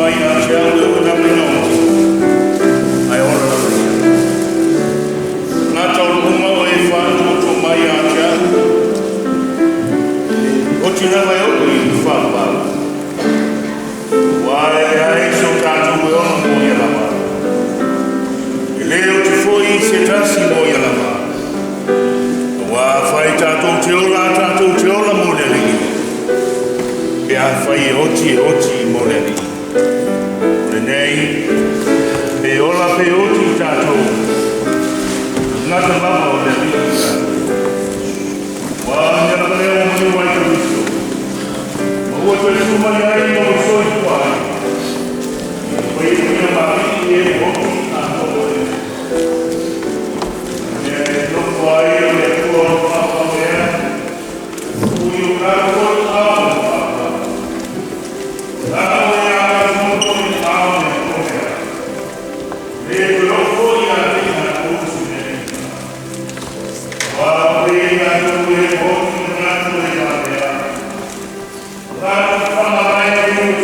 Mai ia te au e o lava ina oti, ae ola lava ia. Gata o luma o e whātu o mai ia te au, oti lava e o i whāpau. Ua e ai so tātou e ona mo ia lava. E le o te foi se tasi mo ia lava. Ua whai tātou te ola, tātou te ola mo le Alii. Pe a whai e oti mo le Alii. O lenei, pe ola pe oti tātou. Ngata lava o le Alii tātou. Ua mea lava lea o manu ai Keriso. Ma ua toe tu mai ai ma ua soifua ai. Ia fai e ia mavi e oti a mo le. E nofo ai o le Atua o whakawea. Ui o tātou o ao o whakawea. Tātou e a tātou i ao me kōmea. Le te rofo i a te tātou si nei. Wā pe i tātou e oti na tātou e māmea. Tātou whangai e o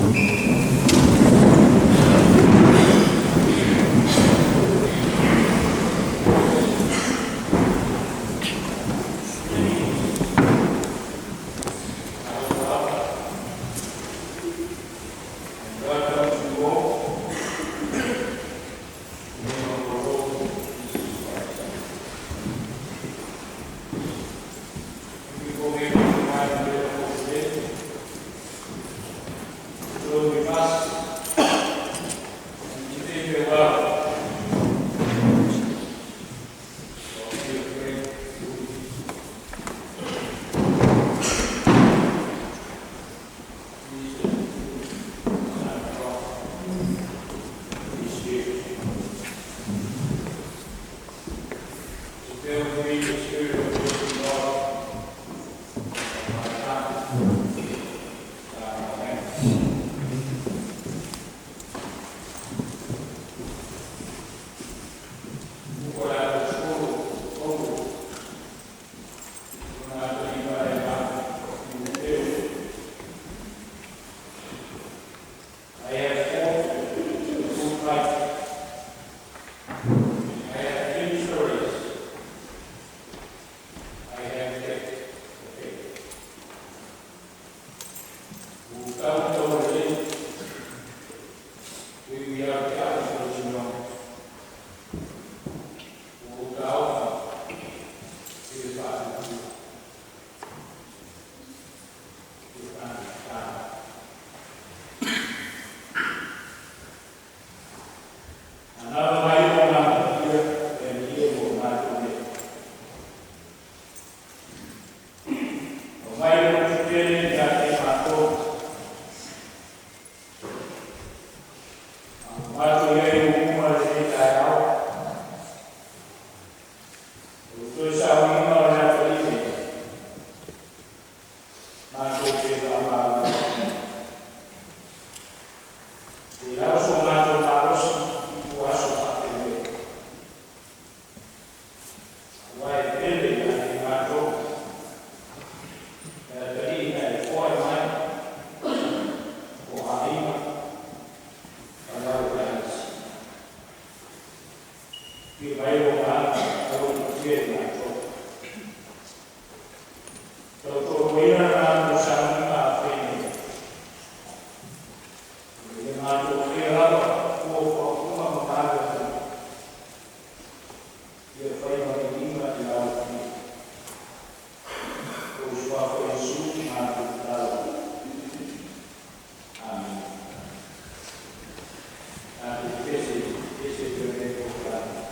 Welcome to all. In the name of our Lord Jesus Christ. We go into my prayer for today. So we must continue the love of your friend. This year. To bear with me the spirit of the Lord, my heart, Amen. Mungu anakushukuru Mungu unatulipa rehema leo. I have fought the good fight. I have finished the race. I have kept the faith. Without our faith, we are counted alone. Without is our Another way of not here and here will not be. O mai o te tere ia te mātou. A mātou ia i uma le te tai au. O toi sa uima o le ate. Mātou te tā mātou. Te lau so mātou mārosi i o aso whakele. Wai pele ia te mātou. Ia te ri ia e koe mai. O haima. A lau reasi. I vai o ngā au i te mātou. Tau tō wera rā mo sa unga a whenei. Le mātou ke rawa kua whakuma ma mātou. Ia whai ma te lima i lau ki. O sua whai su mātou talo. Amen. Tātou pese, pese te mea o tātou.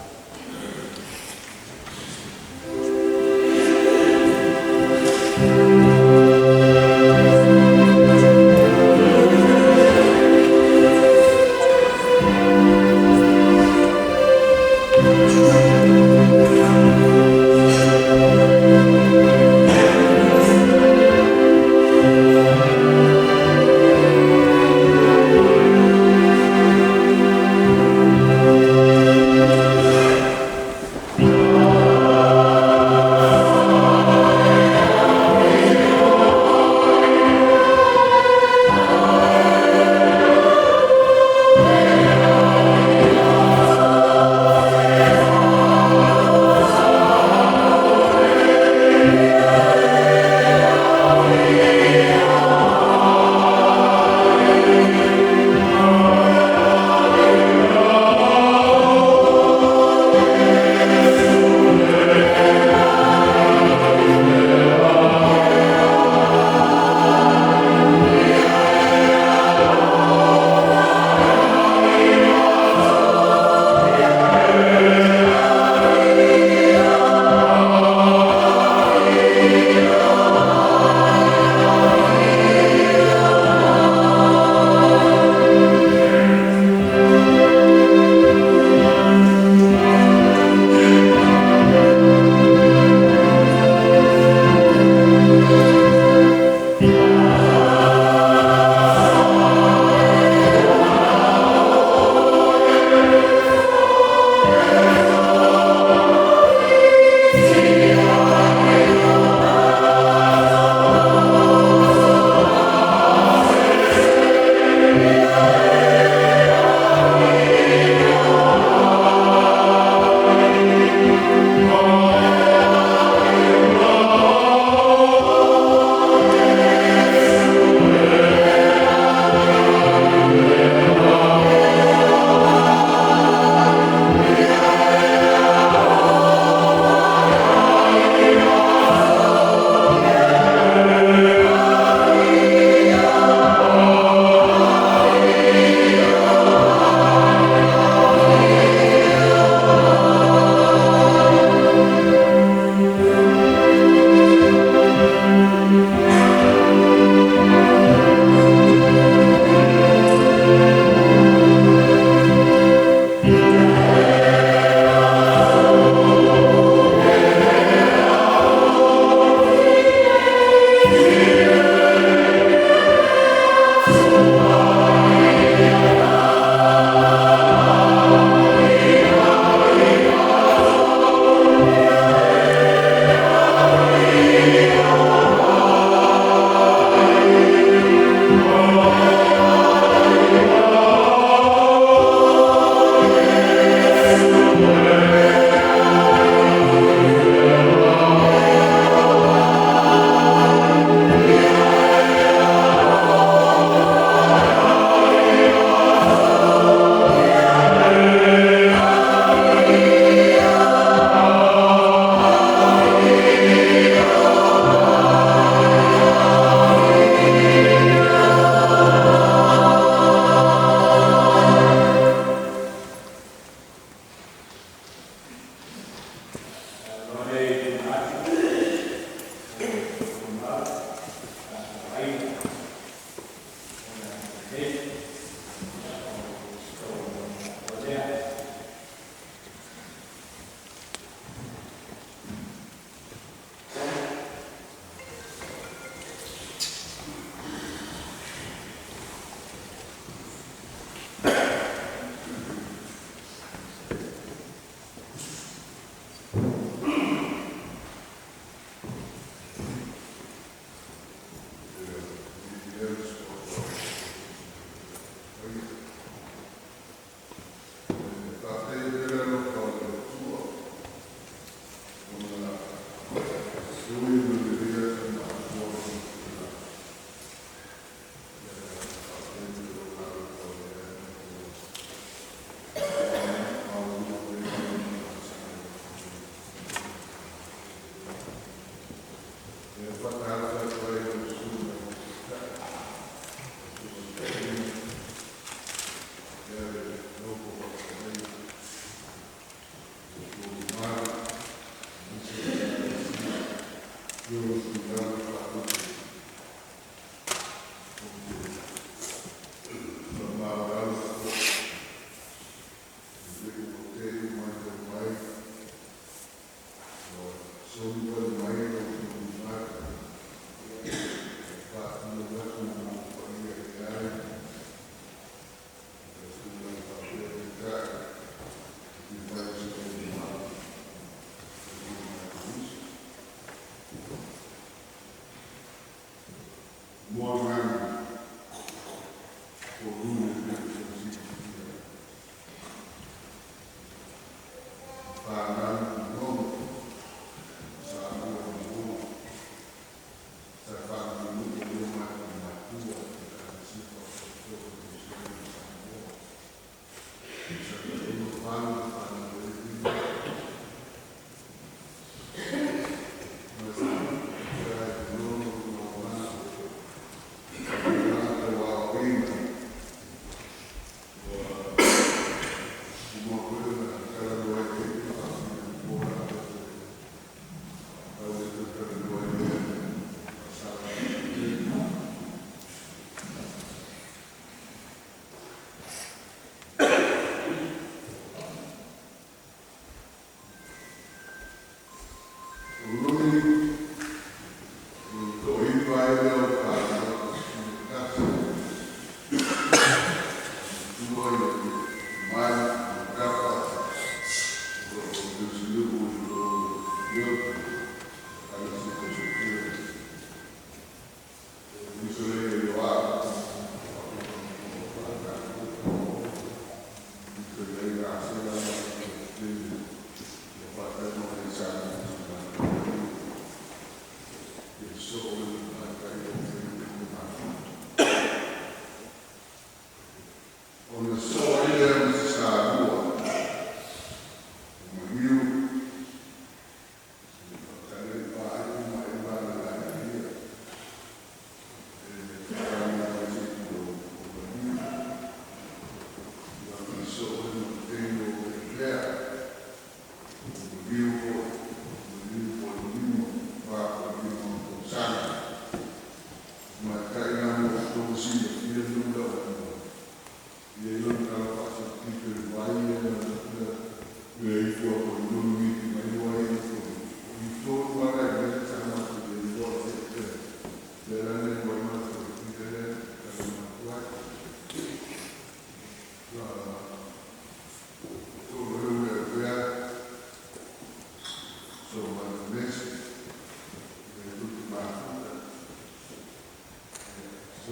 So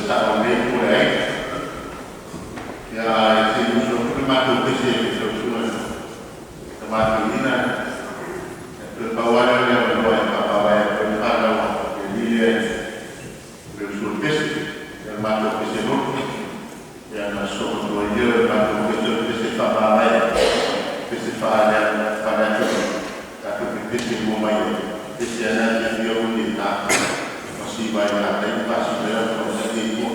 Sao lelei po o leai. Ia, ae se i usu atu le matou pese e lau Susuga i le Tama Toeaina, toe pau lava lea o le avanoa e faamavae atu ai le fanau a le alii lea i le usu o le pese, ia le matou pese lotu. Ia ona sosoo atu ai lea o le matou pese, o le pese faamavae, pese faale-atunuu, tatou pepese uma mai ai, pese lava le afiafi aua ne i ta masiva ai i lena taimi faasino ai latou tamaitai ia i tua.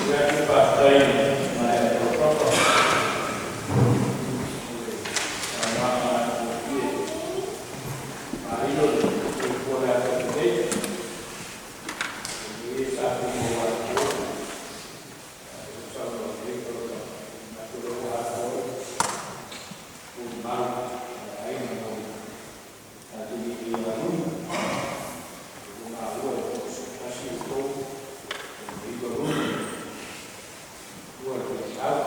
Faafetai i lau Papa saunoaga matagofie, faailo le soifua le aso nei, e sa maua atu saunoa nei matou le ua atoa tumau aiga mo tatou i aluni ua maua tasi tou i aluni ua tau.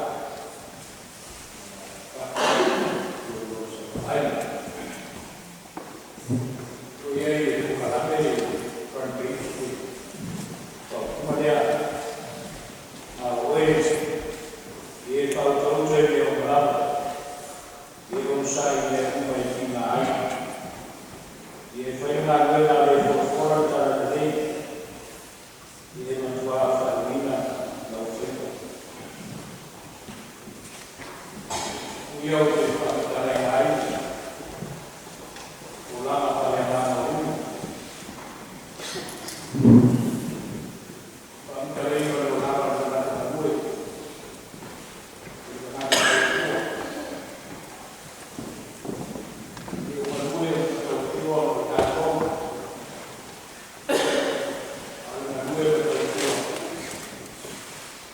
Ia o te whakatalaina ai tulaga faaleagaga uli faamatalaina o le olaga o le tagata galue, le tagata tautua i o galue tautua o le tatou, a o le galue ma tautua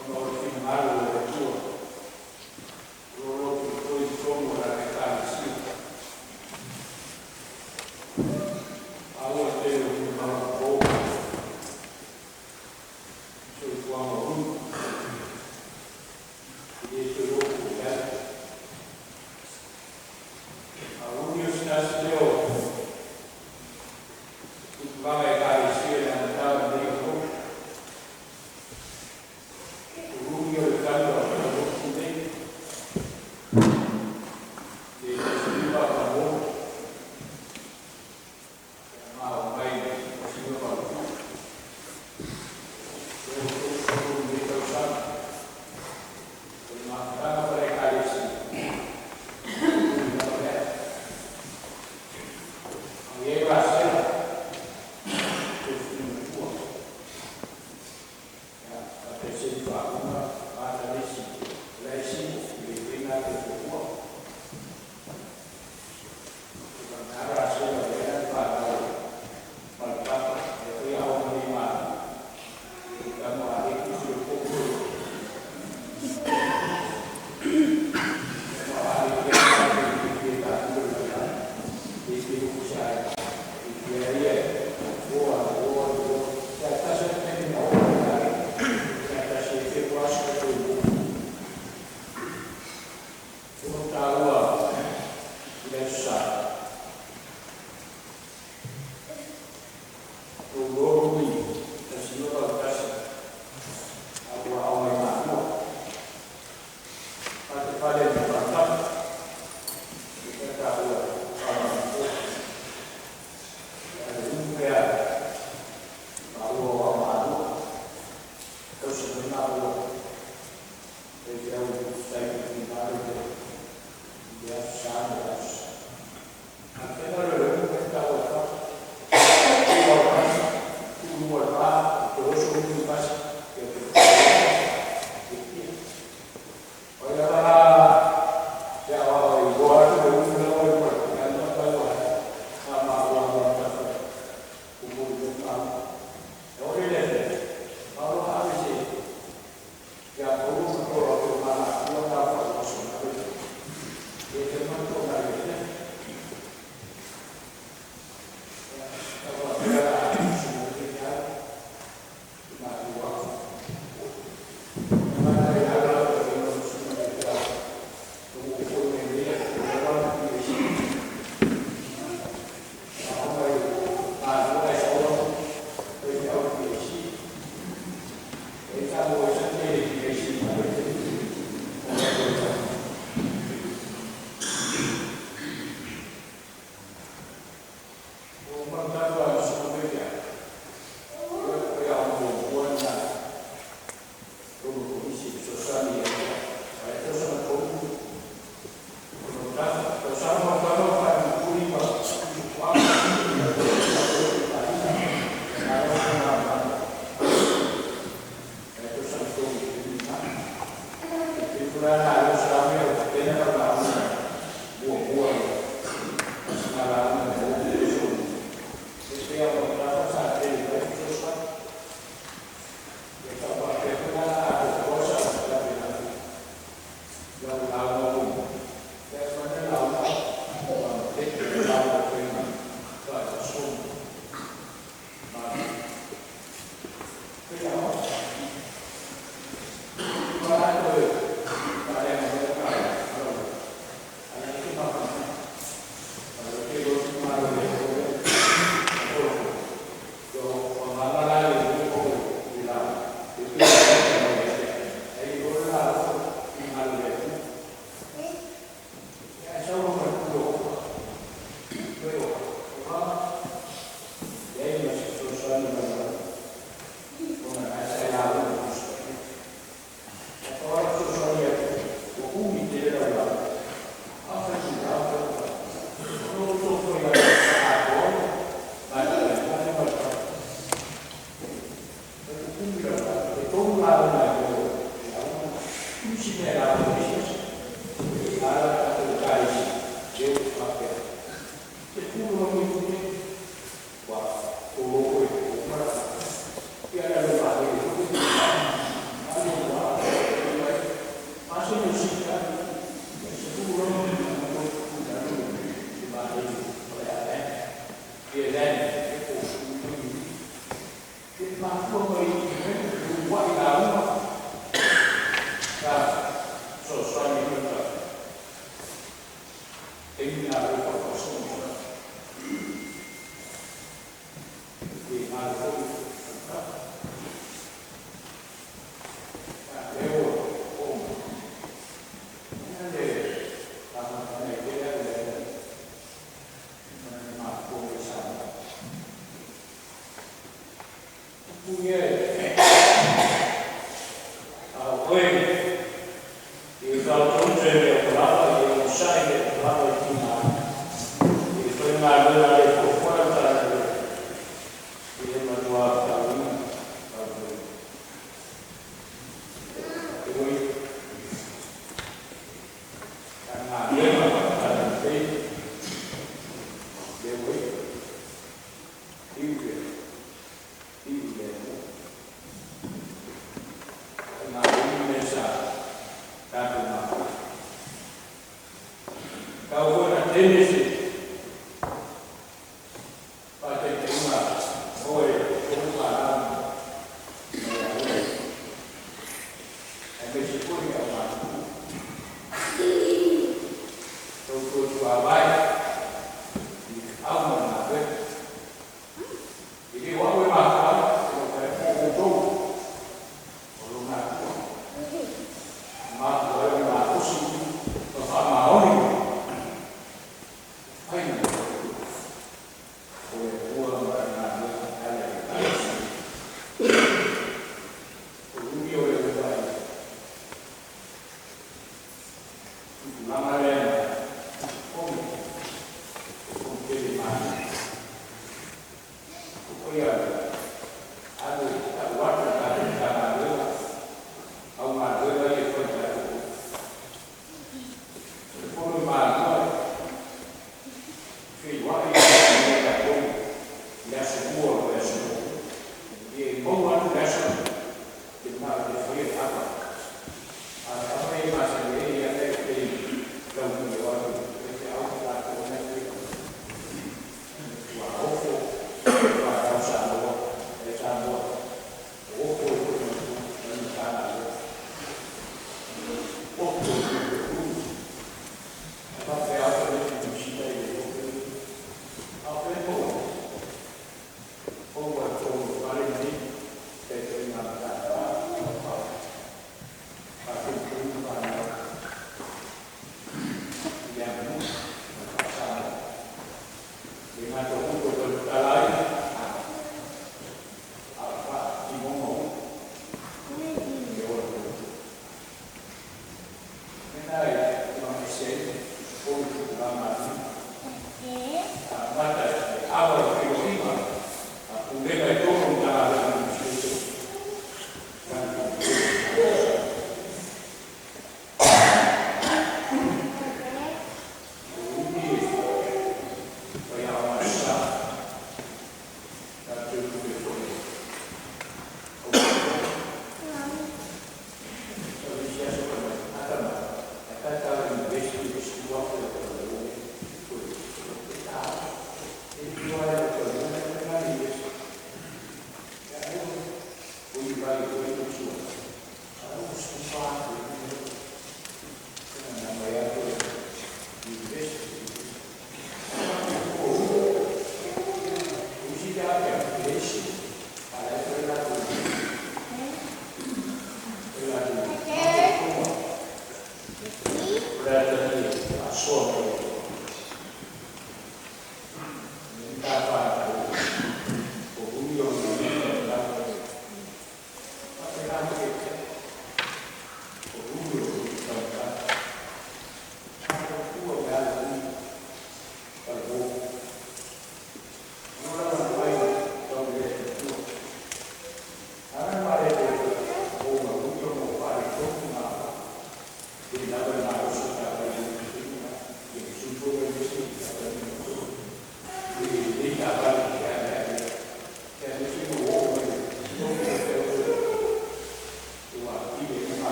ona o le finagalo o le Atua o lo loto i totonu o la Ekalesia. Aua tele o maua soifuaga uli e le toe oo i ai. A uli o se tasi lea o tupulaga Ekalesia i le amataga o lenei aso. O uli o le tali o lotu nei, le tausiliva a ma o mai o sina valu. O o lenei tausaga. O le mafutaga fa le Ekalesia. A i ai rasela, te whina tua. Ia, a te se whaunga, mata nisi, le simo, le whina te fua. Te ngā rasela le ea whanau, malapapa, e kui au mani mā. E kamo a e kusi o koko. Ma a e kia a e kia ta kura la e te uku sai. E kia ia, oa, oa, oa. Kia tasa te na oa kai. Kia tasa e te kuasa ko i.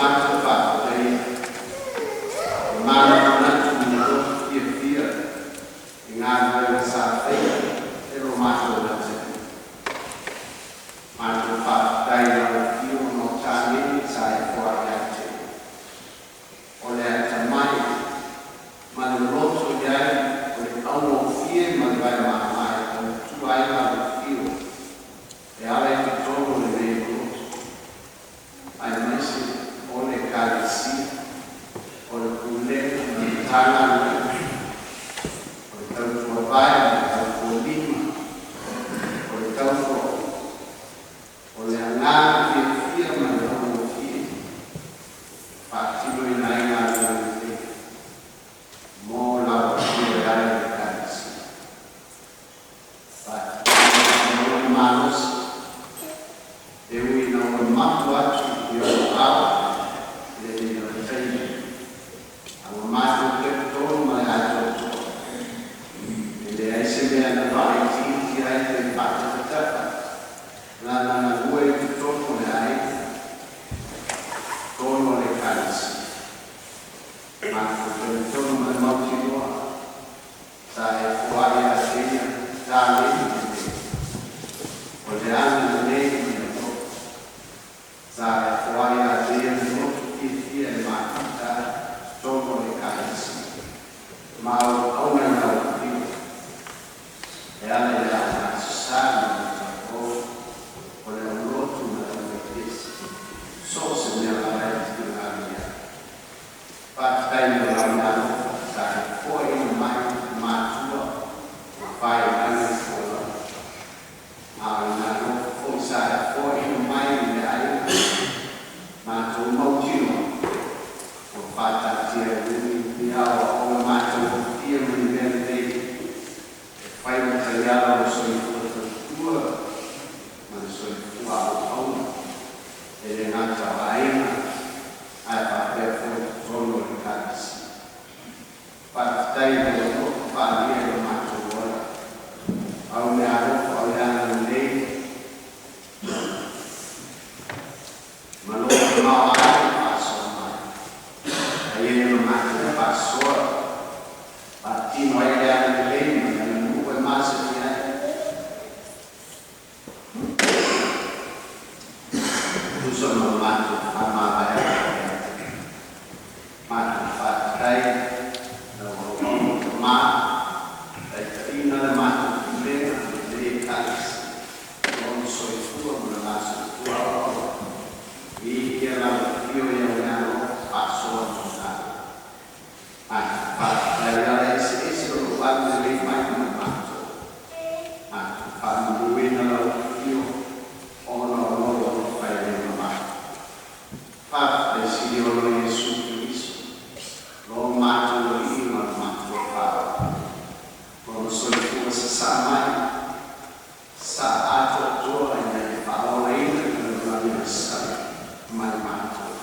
Mato Matagaluega, o le tautua vae ma le tautua lima, o le tautua o le agaga fiafia ma le augofie e faatinoina ai galuega lelei mo lau Afioga e ala i le Ekalesia. Faafetai ua maua le malosi e ui ina ua mapu atu i ou aao i lenei lava taimi, a ua matou talitonu ma le atoatoa e leai se mea na faaitiitia ai pe faatafatafa lana galue i totonu o le aiga, totonu o le Ekalesia. Matou talitonu ma le mautinoa sa e foai ia te ia taleni lelei, o le agalelei ma le alofa. Sa e foai ia te ia le loto fiafia e mafuta ai totonu o le Ekalesia ma auauna i lau afio e ala i le Aso Sa ma le Aso o le aulotu ma le auekelesia, so o se mea lava e te finagalo i ai. Faafetai mo lau alofa sa e foaiina mai matua ma fai i lagi le folauga, a o le alofa foi sa e foaiina mai i le aiga matou mautinoa ua faataatia e lui ni aoaoga matagofie ma ni mea lelei e fai ma taiala o le soifua tautua ma le soifua auauna e le gata o aiga ae faapea foi totonu o le Ekalesia. Faafetai i lou alofa faaalia i lo matou ola au le alofa o le agalelei ma lou tamaoaiga faasoa mai ai e ma matou faasoa faatino ai le agalelei ma le aganuu e masani ai. Tusa ma le matou faamavaega ia te oe. Matou faafetai lau auauna tama taitaiina le matou pulega ma lenei Ekalesia i lona soifua ma le la soifua auau. Viia lau afio i au alofa faasoa mo tatou. Matou faafetai i ala eseese o lou agalelei mai mo matou. Matou faamanuina lau afio ona o lou alofa e le mamao. Faafetai sili ona o Iesu Keriso, lo matou Alii ma le matou Faaola. Lona soifua sasaa mai sa atoatoa ina ia faaolaina i le lalolagi ma sala mai matou.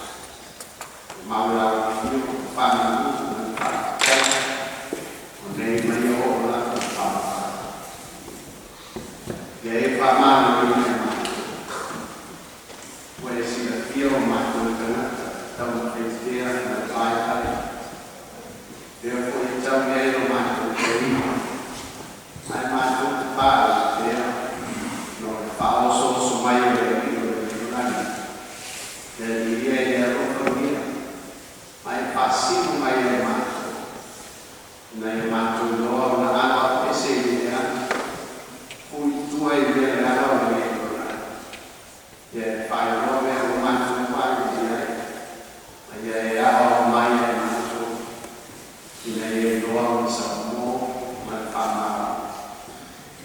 E mau lau afio, faamanu ma le faafetai o nei ma ia oo lava i faavavau. Ia e faamaloina e matou. Ua e silafia o matou tagata taumafaitea ma le vaivai. Lea foi e tau i ai lo matou toeaina, ae matou te paau pea no le faaosooso mai o le Alii o le lalolagi. Le Alii ia e alofagia ma e faasino mai ai matou, ina ia matou iloa ona alo atu ese i le leaga, fo'i i tua i mea leaga o lenei lalolagi. Ia e faailoa mea ua matou vaivai ai, ma ia e aoao mai ai matou, ina ia iloa ona saomo ma le faamaoni.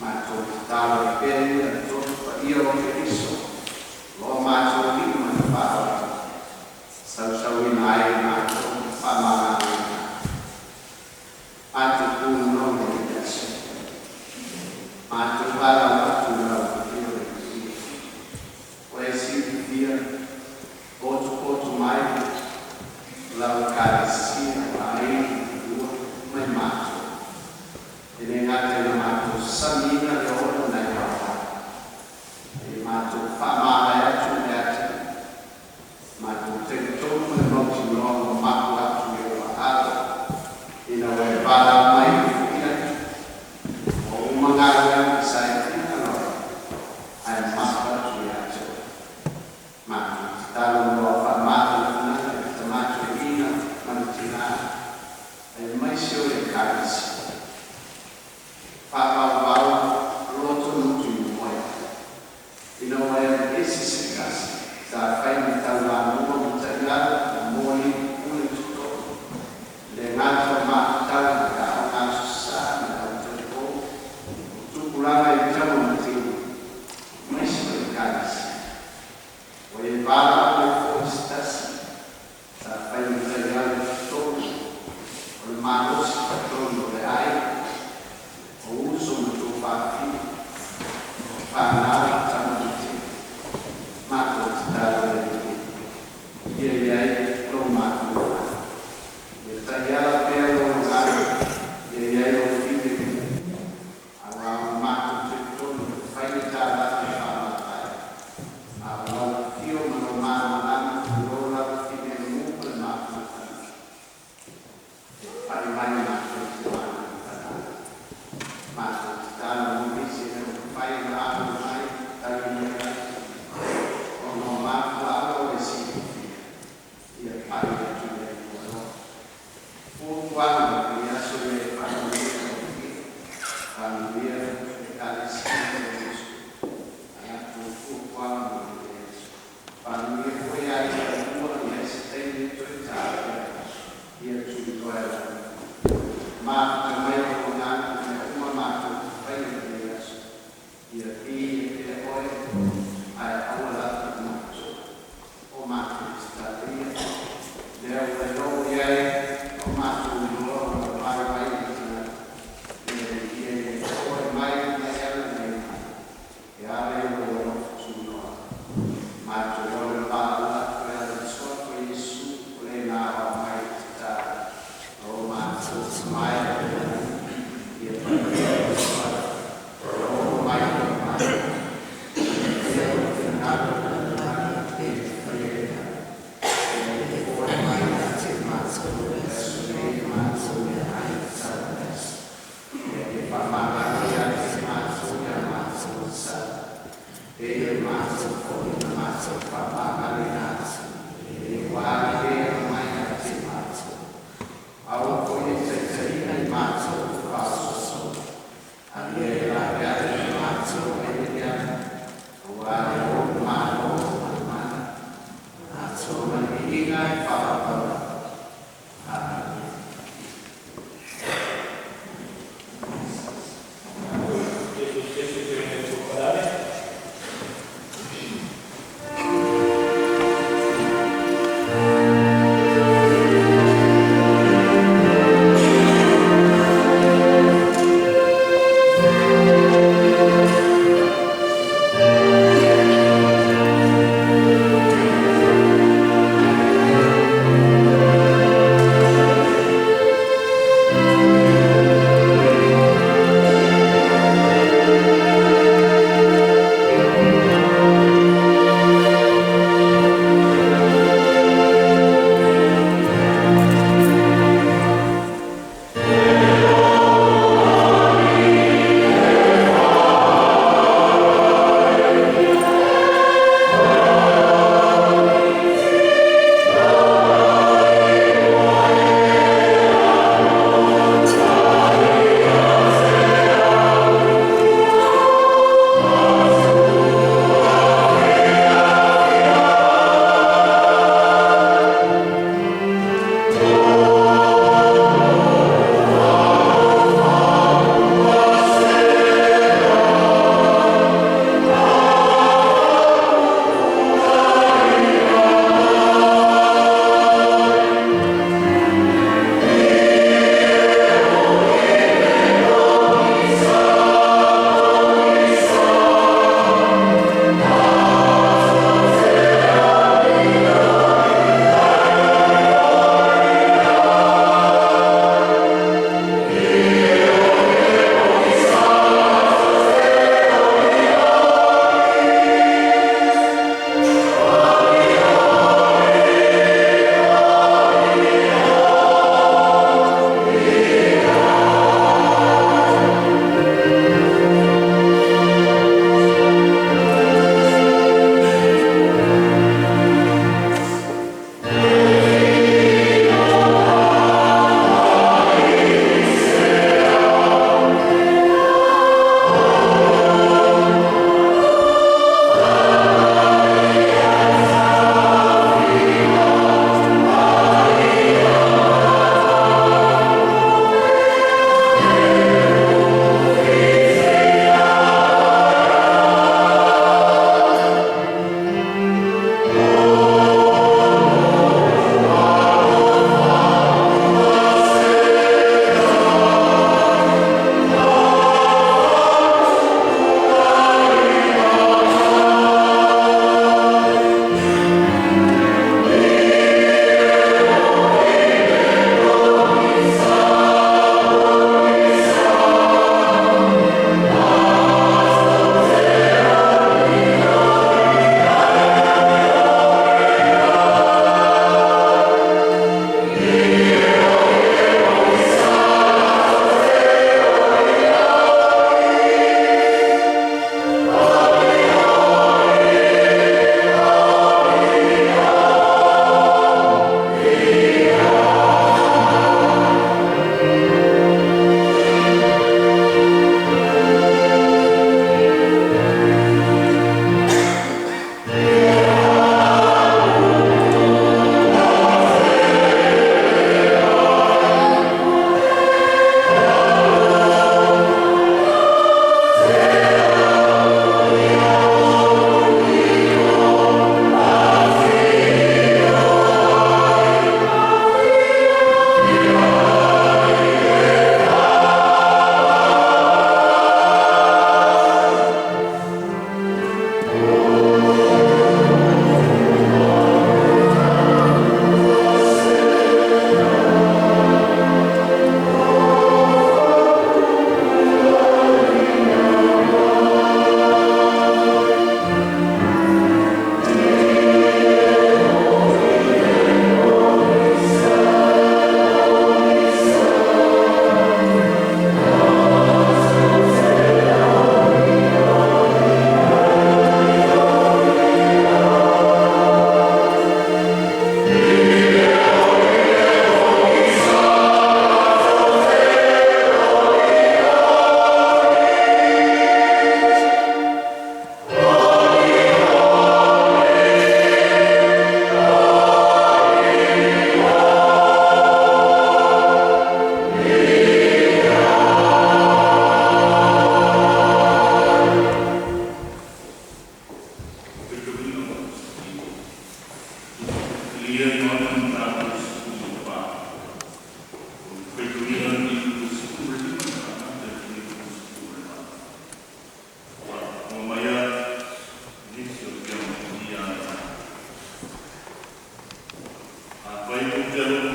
Matou tatalo ai pea ia le Toto Paia o Keriso, lo matou Alii ma le Faaola, sausauina ai matou ma faamagaloina ai. Matou punono i le aso. Matou valaau atu i lau afio le Alii. Ua e silafia potopoto mai lau Ekalesia o aiga lua mai matou. E le gata ina matou samiina le ola nai aoao. E matou faamavae atu i le atunuu. Matou talitonu ma le mautinoa ua mapu atu i ou aao ina ua e valaau mai e fo'i atu. Ua uma galuega sa e finagalo ai, ae mapu atu ia te oe. Matou tatalo mo au faamafanafanaga i le tama toeaina ma le tina.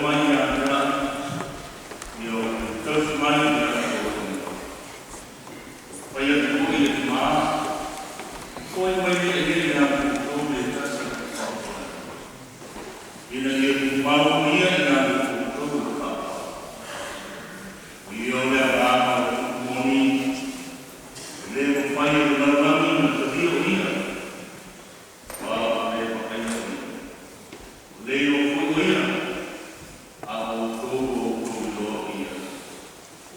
mai ia te au, ia o te tausi mai i le latou atunuu. Fai atu foi le Tamā, Foai mai lea ia ia te outou le tasi e fesoasoani, ina ia tumau ia ia te outou le faaaloalo. O ia o le Agaga o le upu moni, e le mafai e le lalolagi ona talia o ia, aua ua le vaaia o ia, ua le iloa foi o ia, a o outou ua outou iloa o ia,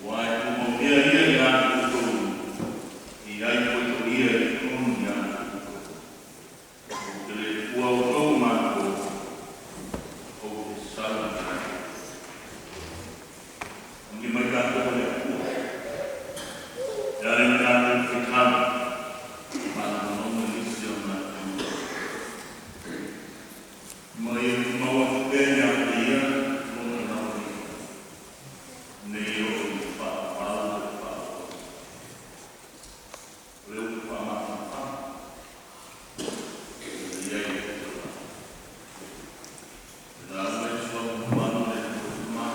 aua e tumau pea ia ia te outou, e i ai foi o ia i totonu ia te outou. Ou te le tuua outou o matutua, ou te sau ia te outou. Faamanuia mai tatou e le Atua. E ala i le tatou faitau maalogologo i nisi o matou. Ma ia tumau atu pea ia te ia lona lalolagi, nei oo i le faavavau le faaaloalo. O le upu faamafanafana, ua i ai le Atua. Le lauga i suafa mamalu o le Atua Tama,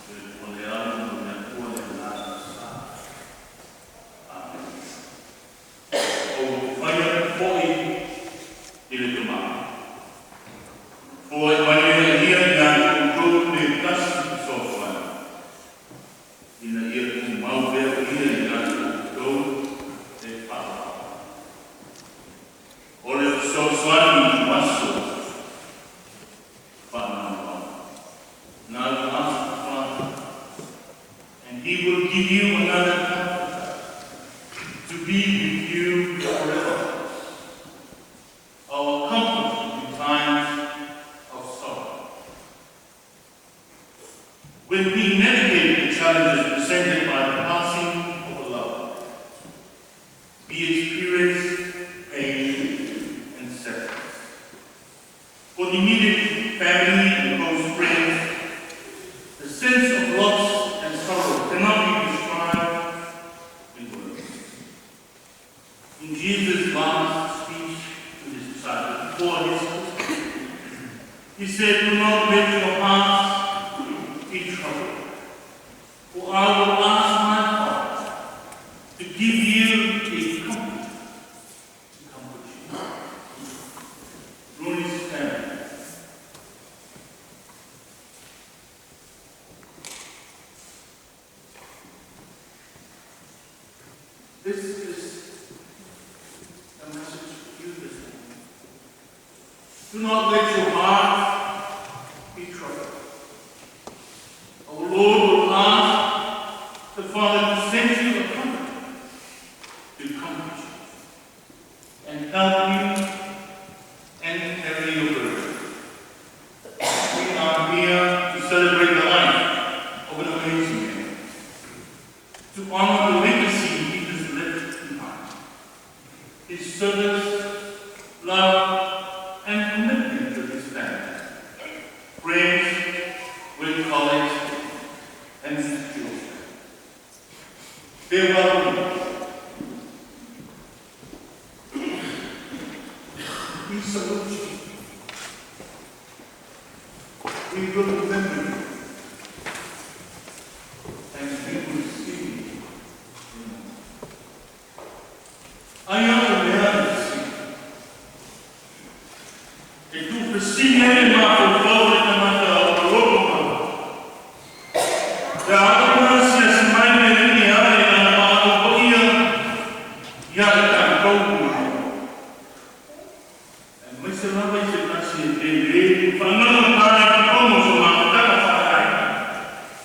le Atua le Alo ma le Atua le Agaga Sa. Amen. Ou te fai atu foi i le Tamā, foai mai lea ia ia te outou le tasi fesoasoani, ina ia tumau pea o ia ia te outou le faaaloalo. O le fesoasoani i aso faanoanoa. Now I will ask the Father, and he will give you another comforter to be with you forever. Our comfort in times of sorrow. When we navigate the challenges presented by the passing of a loved one, we experience pain and sadness. For the immediate family and close friends, the sense of loss and sorrow cannot be described in words. In Jesus' last speech to his disciples before his crucifixion, he said, "Do not let your hearts be troubled, for I will ask my Father to give you a comforter to comfort you." Rooney's family. This is a message for you this morning. Do not let your heart be troubled. Our Lord will ask the Father to send you a comforter to comfort you and help you and carry your burden. We are here to celebrate the life of an amazing man, to honor the legacy he has left behind, his service, love, and commitment to his family, friends, with colleagues, and his children. Farewell. We salute you. We will remember you. And we will see you in the Ai au mea e si. E tuufesili ai le mafaufau o le tagata o loto ma. Pe a oo ina asiasi mai le Alii e ala i lana valaau paia ia i tatou uma. Aemaise lava i se tasi e tele faagaugata i totonu o so mafutaga faaleaiga.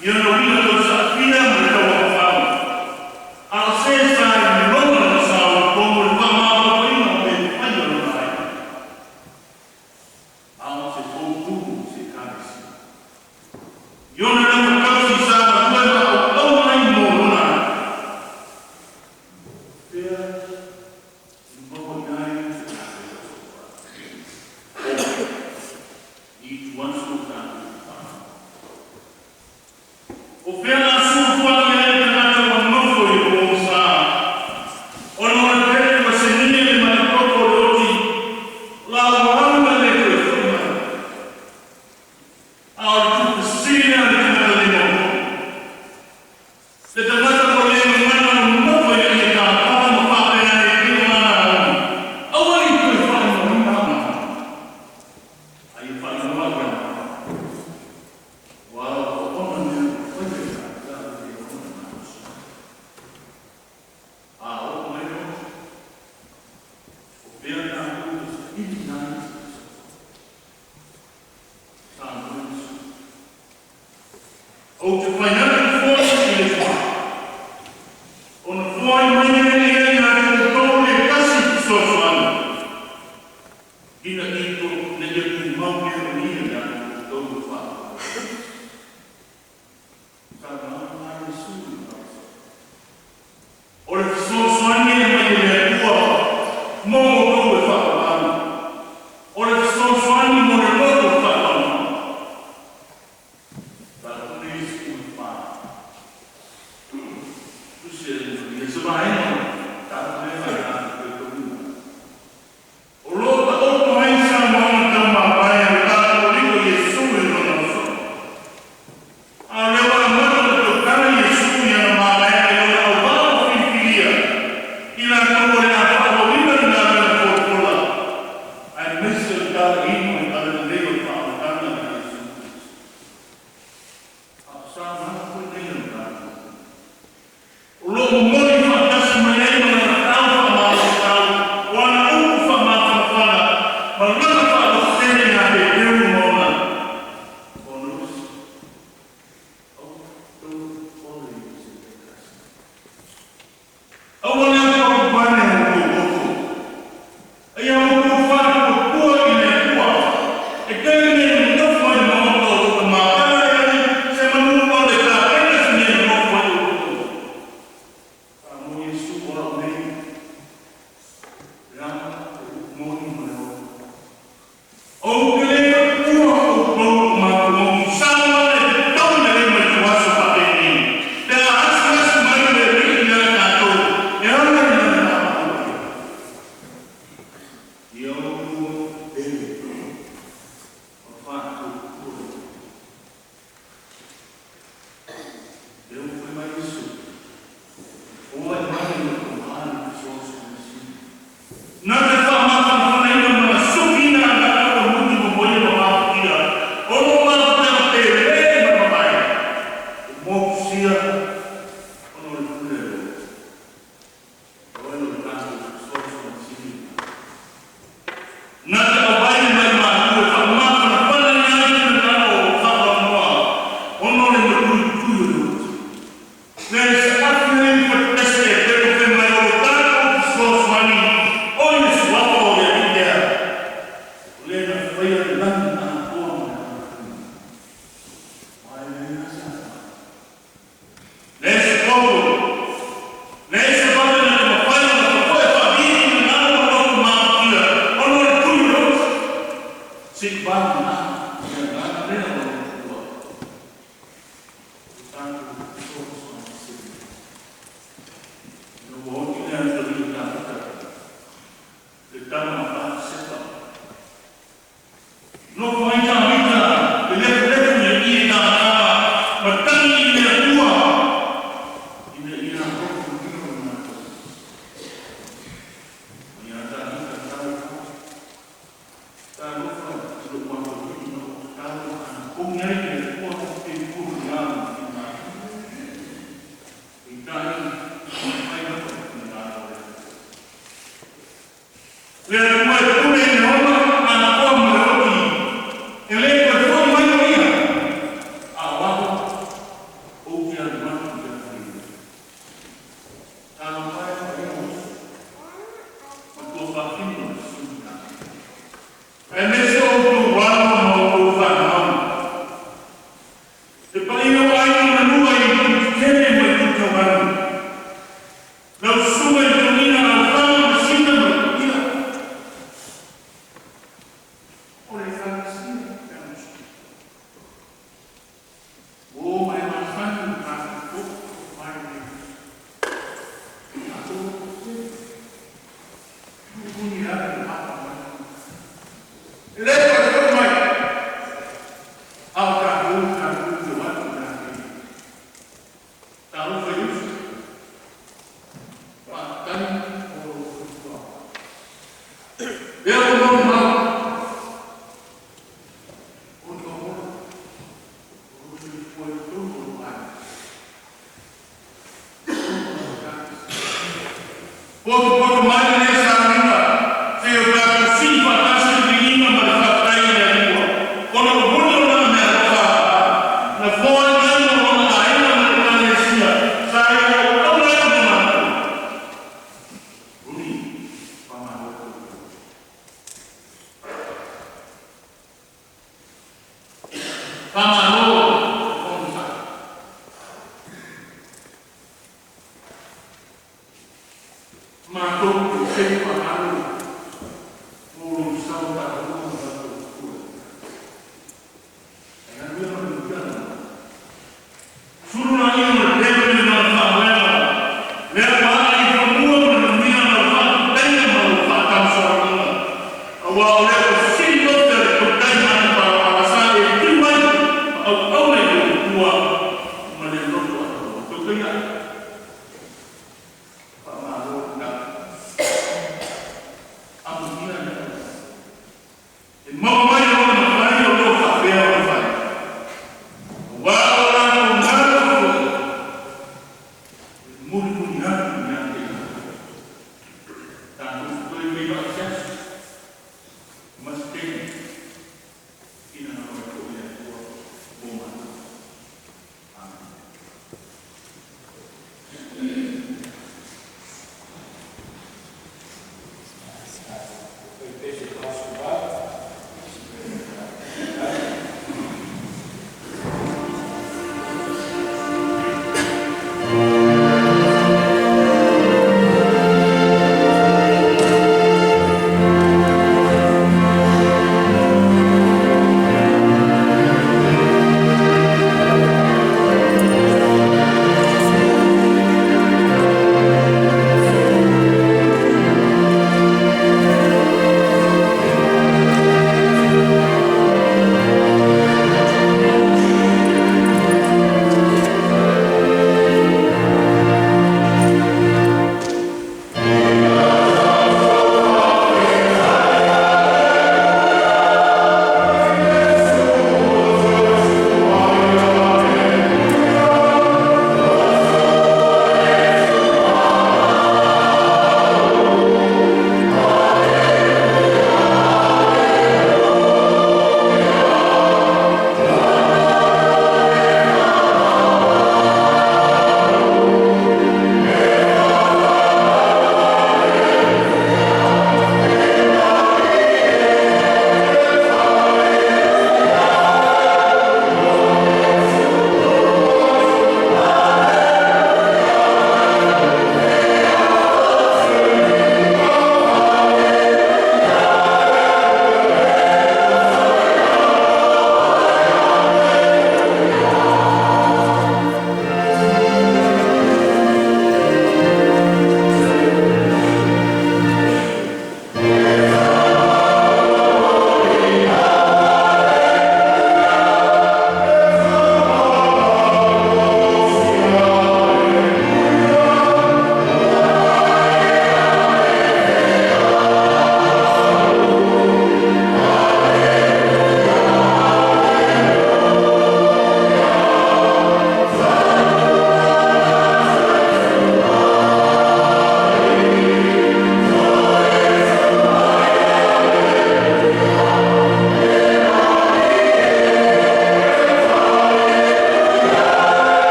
I ona uiga tausaafia ma le tauagavao. A o se sa i lona le sao i totonu o le faamaopoopoina o mea fai a lona aiga. A o se poutu o se Ekalesia. I ona lava tausi sa galue ma auauna ai mo lona aiga. Fea e maua ai se tatou fesoasoani? I ituaso o tatou faa. O fea o le a sulufai i ai le tagata ua nofo i le pogisa, ona o le pele ua senia le matatoto o le oti, o la ua alu ma le toe foi mai. A o le Fesili lea a le tagata le maopoopo. Le tagata ua le gagana ua nonofo ina ia tapa ma faapea ane e pei o lana aoga, Aua ne i toe faaigoaina au Aperahama, a ia faaigoa au ia Aperahama. Aua o ona mea ua faia ia te au e le ona malosi. A oo mai le oso, o fea tatou te saili ai se fesoasoani? Saunoa Iesu, Ou te fai atu foi i le fa, ona foai mai lea e ia ia te outou le tasi fesoasoani, ina ia tumau pea o ia ia te outou e faaauau. Saunoaga la a Iesu i le faasoa. O le fesoasoani e aumai e le Atua mo outou e faaauau. O le fesoasoani mo le loto faanoanoa. Tatou nei 14. Tusi a le Ierusalema, se vaega o le mataupu lea sa tatou toe taulimaina. O lo o taoto ai saunoaga taumamae a le Katoliko Iesu i lona uso. A o lea ua amata ona tautala Iesu i ana mavaega i lona auvaa ua filifilia, i latou o le a faaauauina le galuega folafola, aemaise o le talaiina o le talalelei o le faaolataga a Iesu Keriso. A o saunoaga foi nei a le tatou O lo o momoli faatasi mai Potopoto mai lenei sauniga seia o tatou sii faatasi le viiga ma le faafetai i le Atua, ona ua muli ona meaalofa na foai mai mo lona aiga ma le Ekalesia sa ia auauna ai le matou. Uli, faamalo le soifua. Faamalo onosai. Matou te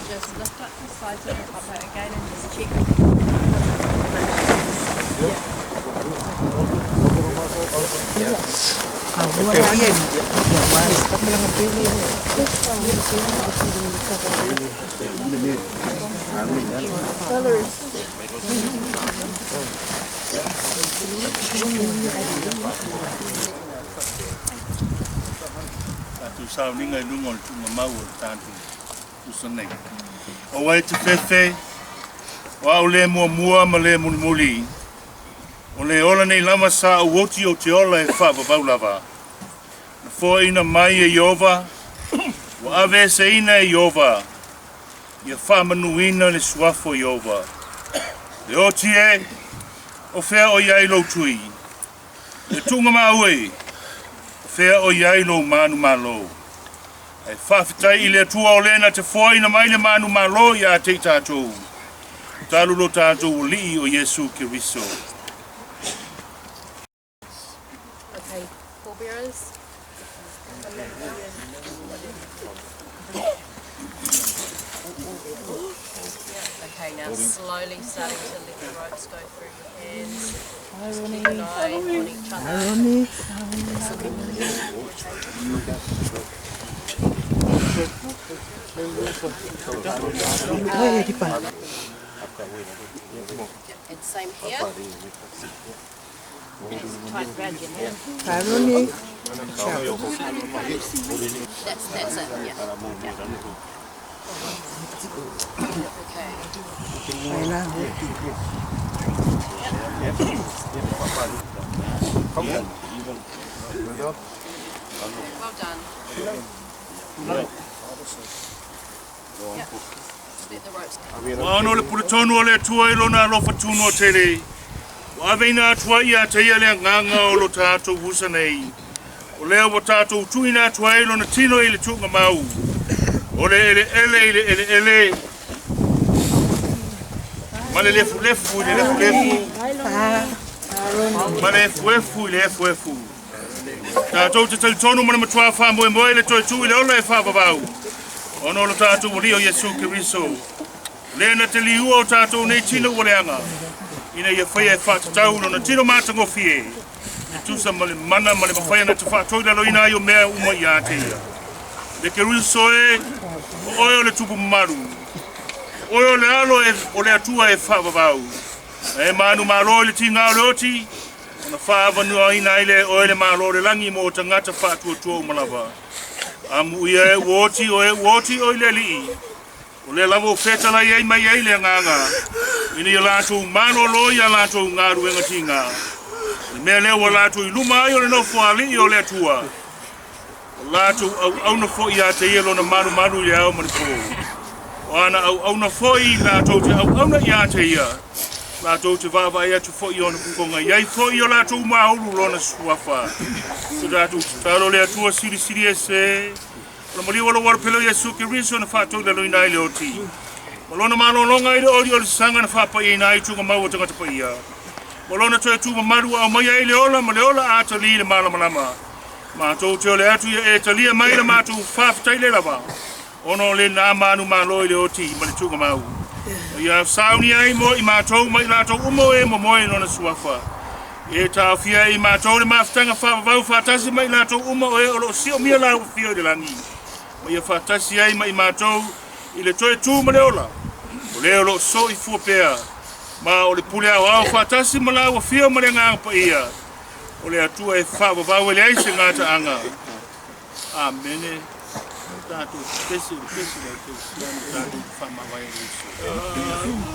Just lift up the sides of the topper again and just check. Yeah. Tatou sauniga i luga o le tuugamau o le tatou uso nei. Aua e te fefe, o au le muamua ma le mulimuli, o le ola nei lava sa ou oti ou te ola e faavavau lava. Na foaina mai e Ieova, ua aveeseina e Ieova, ia faamanuina le suafa o Ieova. Le oti e, o fea o i ai lou tui? Le tuugamau e, o fea o i ai lou manumalo? Ae faafetai i le Atua o le na te foaina mai le manumalo ia te i tatou, talu lo tatou Alii o Iesu Keriso. Okay, pallbearers. Okay, now slowly starting to let the ropes go through your hands. Just keep an eye on each other. And same here. Just tight round your hand. That's it, yeah. Okay. Well done. Yep. Just let the ropes go. Ua ono le puletonu o le Atua i lona alofa tunoa tele, ua aveina atu ai ia te ia le agaga o lo tatou usa nei, o lea ua tatou tuuina atu ai lona tino i le tuugamau, o le eleele i le eleele, ma le lefulefu i le lefulefu, ma le efuefu i le efuefu. Tatou te talitonu ma le matua faamoemoe le toe tuu i le ola e faavavau, ona o lo tatou Alii o Iesu Keriso, le na te liua o tatou nei tino ua leaga, ina ia faia e faatatau lona tino matagofie, e tusa ma le mana ma le mafai ona te faatoilaloina ai o mea uma ia te ia. Le Keriso e, o oe o le tupu mamalu, o oe o le alo e, o le Atua e faavavau, na e manumalo i le tiga o le oti, ona faavanuaina ai lea e oe le Malo o le lagi mo tagata faatuatua uma lava. Amuia e ua oti o e ua oti o i le Alii, o lea lava ua fetalai ai mai ai le agaga, ina ia latou malolo i a latou galuega tiga. O le mea lea ua latou i luma ai o le nofo a alii o le Atua, o latou auauna foi ia te ia lona malumalu i le ao ma le po. O ana auauna foi latou te auauna ia te ia, latou te vaavaai atu foi i ona fofoga, i ai foi i o latou maulu lona suafa. So tatou tatalo le Atua silisili ese, o le maliu o lou Alo pele o Iesu Keriso na faatoilaloina ai le oti, ma lona malologa i le oliolisaga na faapaiaina ai tuugamau o tagata paia, ma lona toe tumamalu ua aumaia ai le ola ma le ola atali i le malamalama. Matou te ole atu ia e talia mai le matou faafetai le lava, ona o le na manumalo i le oti ma le tuugamau. Ma ia sauni ai mo i matou ma i latou uma o e momoe i lona suafa. E taofia ai i matou le mafutaga faavavau faatasi ma i latou uma o e o lo o siomia laua afio i le lagi, ma ia faatasi ai ma i matou i le toe tu ma le ola, o le o lo o soifua pea, ma o le pule aoao faatasi ma laua afio ma le Agaga Paia, o le Atua e faavavau e leai se gataaga. Amene. Tatou pese i le pese le kerisiano tatou te faamavae ai le uso.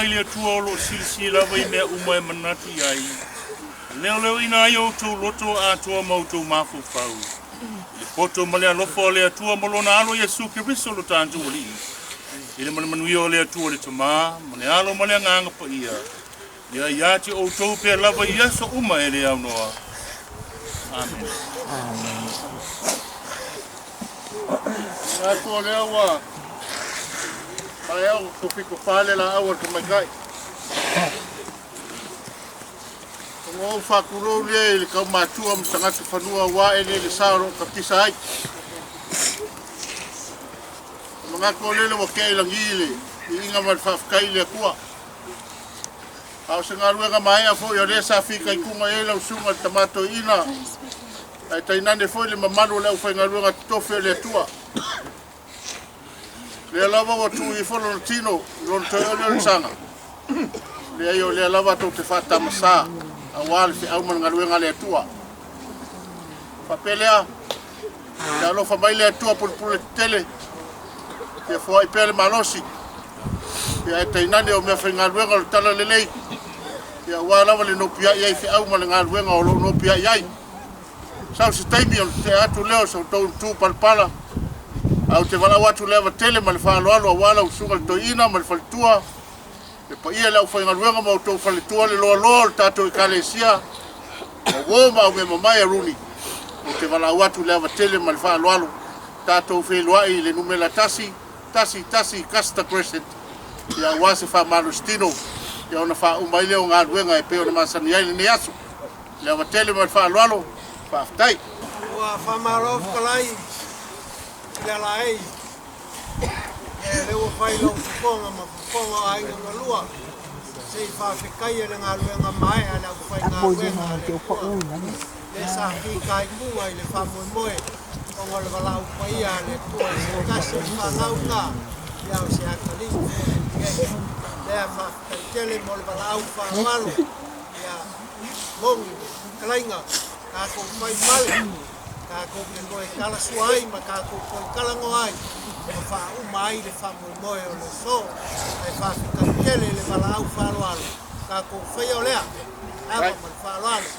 mai le Atua o lo o silisili lava i mea uma e manatu i ai, leoleoina ai outou loto atoa ma outou mafaufau, i le poto ma le alofa o le Atua ma lona Alo Iesu Keriso lo tatou Alii, i le manumanuia o le Atua le Tama, ma le Alo ma le Agaga Paia, ia ia te outou pea lava i aso uma e le aunoa. Amene. Manatu o lea ua maea ona tofitofa le laau a le tamaitai. Ona ou faatulou lea i le taumatua ma tagata fanua aua eleele sa o lo o tapisa ai. Manatu o lele ua tea i lagi le viiga ma le faafetai i le Atua. A o se galuega maea foi o lea sa fitaituga i ai lau susuga i le Tama Toeaina, ae tainane foi le mamalu o le aufaigaluega totofi o le Atua. Lea lava ua tuu ifo lona tino i lona toe oliolisaga, leai o lea lava tou te faatamasā aua le feau ma le galuega a le Atua. Faapea lea, ia alofa mai le Atua pulepule tetele, ia foai pea le malosi, ia ae tainane o meafaigaluega o le talalelei, ia aua lava le nopiai ai feau ma le galuega o lo o nopiai ai. Sau se taimi ona tea atu lea o sa outou tu palapala, ae ou te valaau atu le ava tele ma le faaaloalo aua lau susuga i le Toeaina ma le faletua, le paia i le aufaigaluega ma outou faletua, le loaloa o le tatou Ekalesia, ma uo ma aumeamamae a Rooney. Ou te valaau atu le ava tele ma le faaaloalo, tatou feiloai i le numera 1, 1, 1 Custer Crescent, ia aua se faamalositino, ia ona faauma ai lea o galuega e pei ona masani ai lenei aso. Le ava tele ma le faaaloalo, faafetai. Ua faamalo fetalai i le alaei e lea ua fai lau fofoga ma fofoga o aiga galua se i faafetaia le galuega maea a le aufaigaluega a le Atua le sa fitaituga i le faamoemoe ona o le valaau paia a le Atua i se tasi o fanau ina ia o se atalii foi lea faafetai tele mo le valaau faaaloalo ia moni fetalaiga tatou fai male tatou te toe talasua ai ma tatou toe talanoa ai ma faauma ai le faamoemoe o le aso. Ae faafetai tele i le valaau faaaloalo tatou faia o lea. Ava ma le faaaloalo.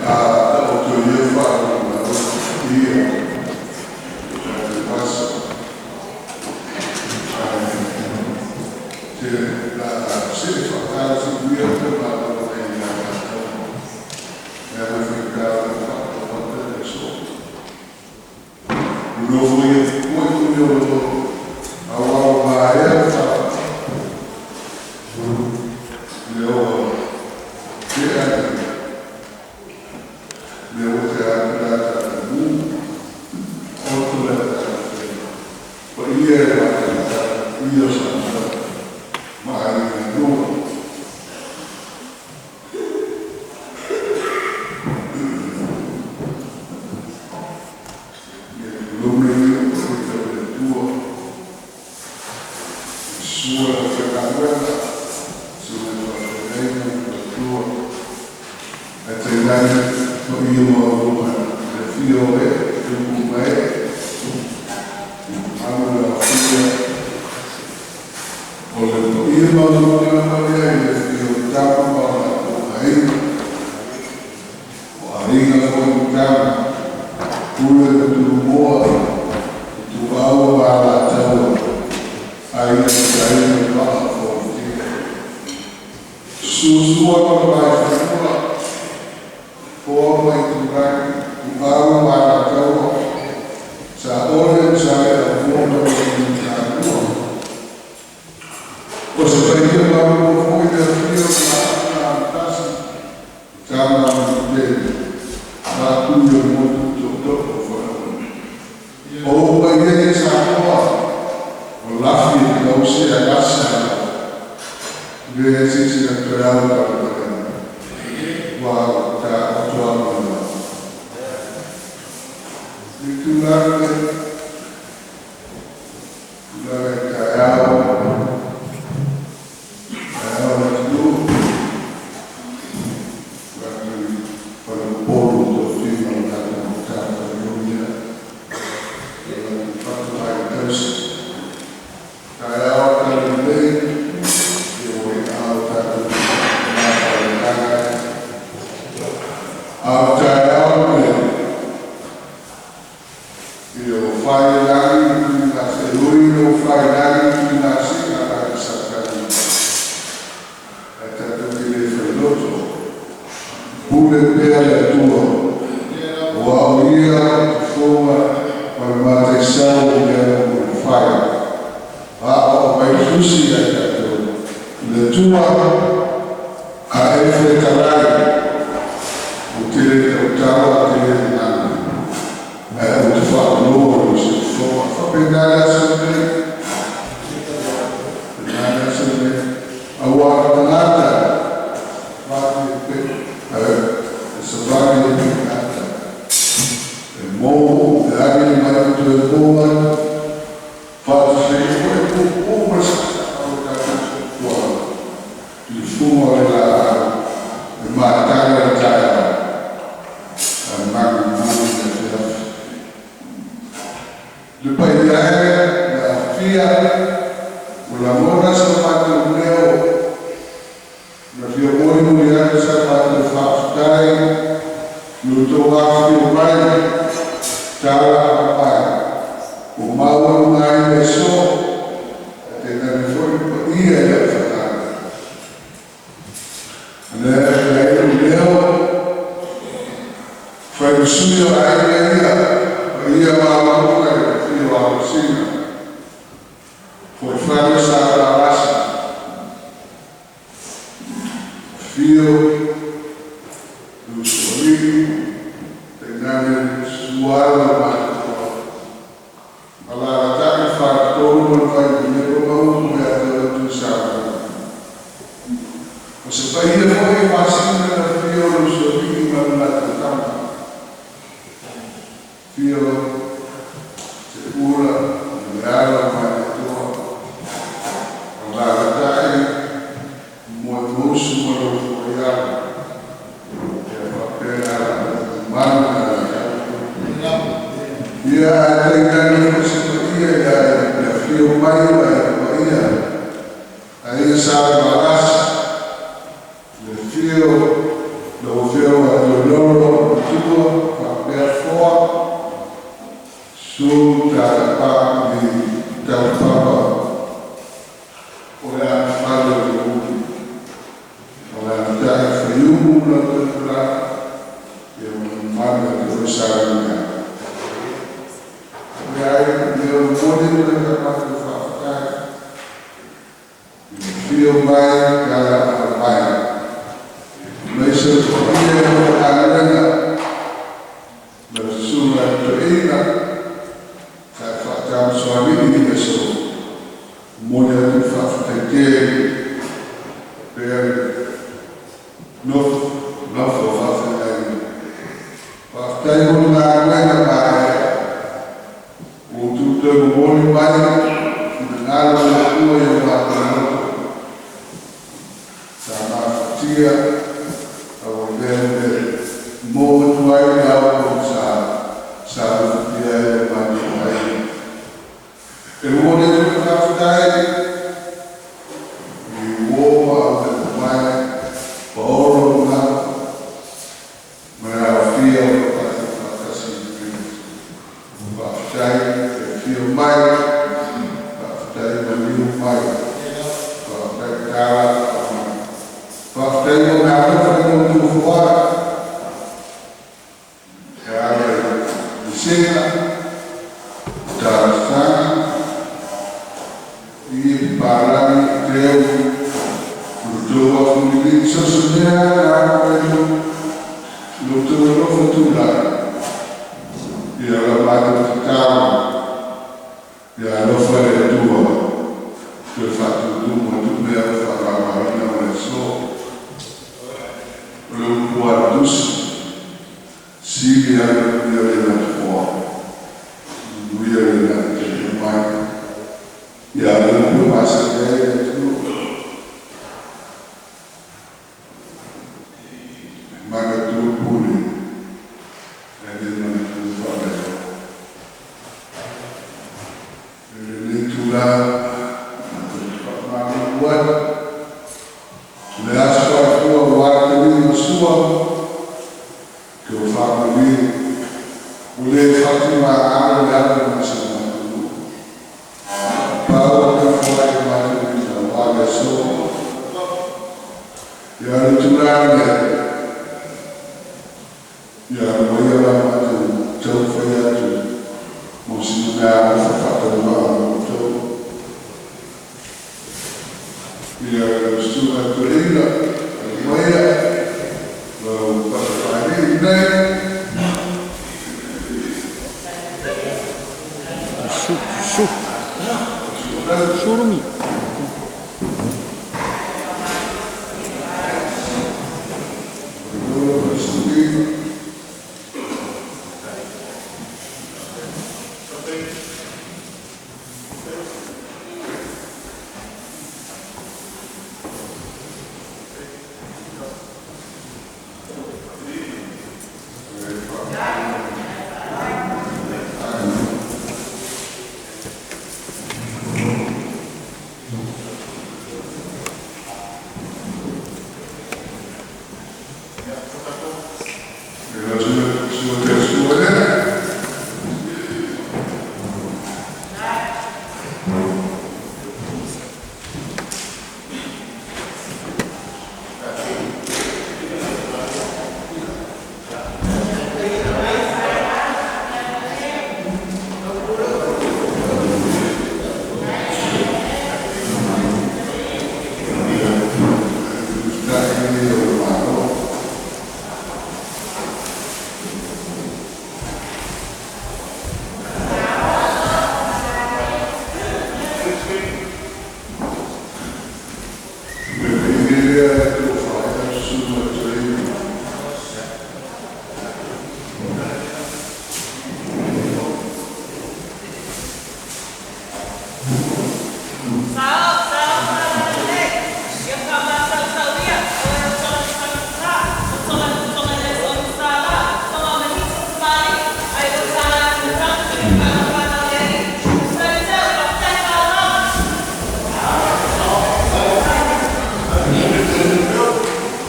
A taoto ia faalumaia o aso ae te la se faatasi ia te malo ai ia tatou e ala faigā le faatauata le aso. Nofo ia pupui tuli o lo auau maea fa le oa te ai le o te atu la ta mu o tu le ta pa ia e la ta ia sa ma ai no ia lume ia o te le tua sua te galuega sua te faafeagaiga ma le tua ae tainane paia maualuga le afio o ee tupu ma ee mamalu le aofia o le paia maualuga lava lea i le afio o tama ma o latou aiga o aiga foi ma tama pule ma tumua ituau ma alataua aiga ma aiga maa foitia susua ma le vaefanua foa ma itulagi ituau ma alataua sa ole ma sa le aumua ma le talua o se paia maualuga foi le afio ma tele, fa'atū i le motu to'oto'o o Faleolo. O ou paia ia Samoa, o lafi e gausi ae gasa e lava, e leai se isi na toe ao i talavaleina, ua taoto a ma le tulaga le tulaga i taeao, taeao o le atunuu, atu i faleupolu o tofiga o le tatou matafaioi lea, o le fatuaiga tausi. Taeao taulelei, ia ua i aao o tatou mafaletaga. A o taeao lenei, ina ua fai i lagi tuigase, ui ina ua fai i lagi tuigasina a le Satani, ae tatou te le failoto, pule pea le Atua, aua o Ia o le fofoga ma le mataisau o mea uma e fai. A o mai tusi ai tatou, le Atua a e fetalai, ou te le tautala, ou te le gagana, ae ou te faalogo i se fofoga. Faapena le aso lenei, faapena le aso lenei. Aua o le tagata, vave pe, savali e pe gata. E mou le agi le mai o toe mou ai, faatafei foi puupuu ma le sasaa o le tatou soifuaga. I le fuga o le laau, e mataga le taeao, ae magumagu le afiafi. Le paia e, le afia, ua lagona sa matou leo, na fia molimoli atu sa matou faafetai i lo outou afifio mai, tala mai, ua maua ai le aso, ae tainane foi le paia i le aufaigaluega. O lea e ai lou leo, fai ma sui o aiga ia, paia maualuga i le afio o Alosina, Fuaifale o Sa Valasi, afio le Usoalii, tainane susu alo o Matutua, alaalatai le faletolu ma le Vaipulepa ma upu ia te oe Tuisamau. O se paia foi e masina le afio o le Usoalii ma le latou tama, afio Seula, le alo o Malietoa, alaalatai Moemausu ma lou fuaiala, ia faapea la mamalu na ia ae tainane foi se paia i le afio mai o le paia Aiga Sa Valasi, le afio lau Afioga Toelolo Matua faapea Foa, Su Talapa i Talapapa o le agafale o le uli, o le agatai faiumu la toepula, ia mamalu ia te oe Salega. Le ai lea o momoli le matou faafetai i le afio mai ala mai. Mai se paia o le galuega, ma le susuga i le toeaina, sa faatamasoalii i le aso. Momoli atu le faafetai tele, pea le nofo, nofo faafeagaiga. Faafetai mo le galuega maea, ua outou toe momoli mai finagalo o le Atua i o matou loto. Sa mafatia, a ua lea le mo atu ai le ao sa sa lufatia ai le matou aiga. E momoli atu le faafetai i uo ma aumeamamae, paolo na ma le aofia o lo tatou faatasi i lenei. Faafetai le afio mai, faafetai maliu mai, faafetai tala mai. Faafetai mo le alofa i lo outou foai, e ala i lisega, talosaga, i palagi teu, lo outou afulilii, so se mea na Outou alofa tulai, ia o la matou tatalo, ia alofa le Atua toe faatutumu atu mea ua faamamaina o le aso. O le upu a le Tusi, sili lava le manuia o le lafoa, manuia le lagitaia mai. Ia o le upu e masani ai le atunuu, e manatua pule, ae le manatua faalaioa. I lenei itula, matou te faamalulu atu, o le aso faifua ua le taliga o le sua, ke o faamalie, ua le faatumagalo le ave mai si o matou nuu. Pau o tafoai e matou ina ua le aso. Ia le itula lenei, ia aumaia la matou taumafai atu mo sina meaalofa faatauvaa mo outou. Ia lau susuga i le toeaina, aumaia lau patapailii lenei. Su, su. Surumi. Sui. E la sua sua lea. Faafetai o le Malo. Le lea e tofa ai susuga i toeaina.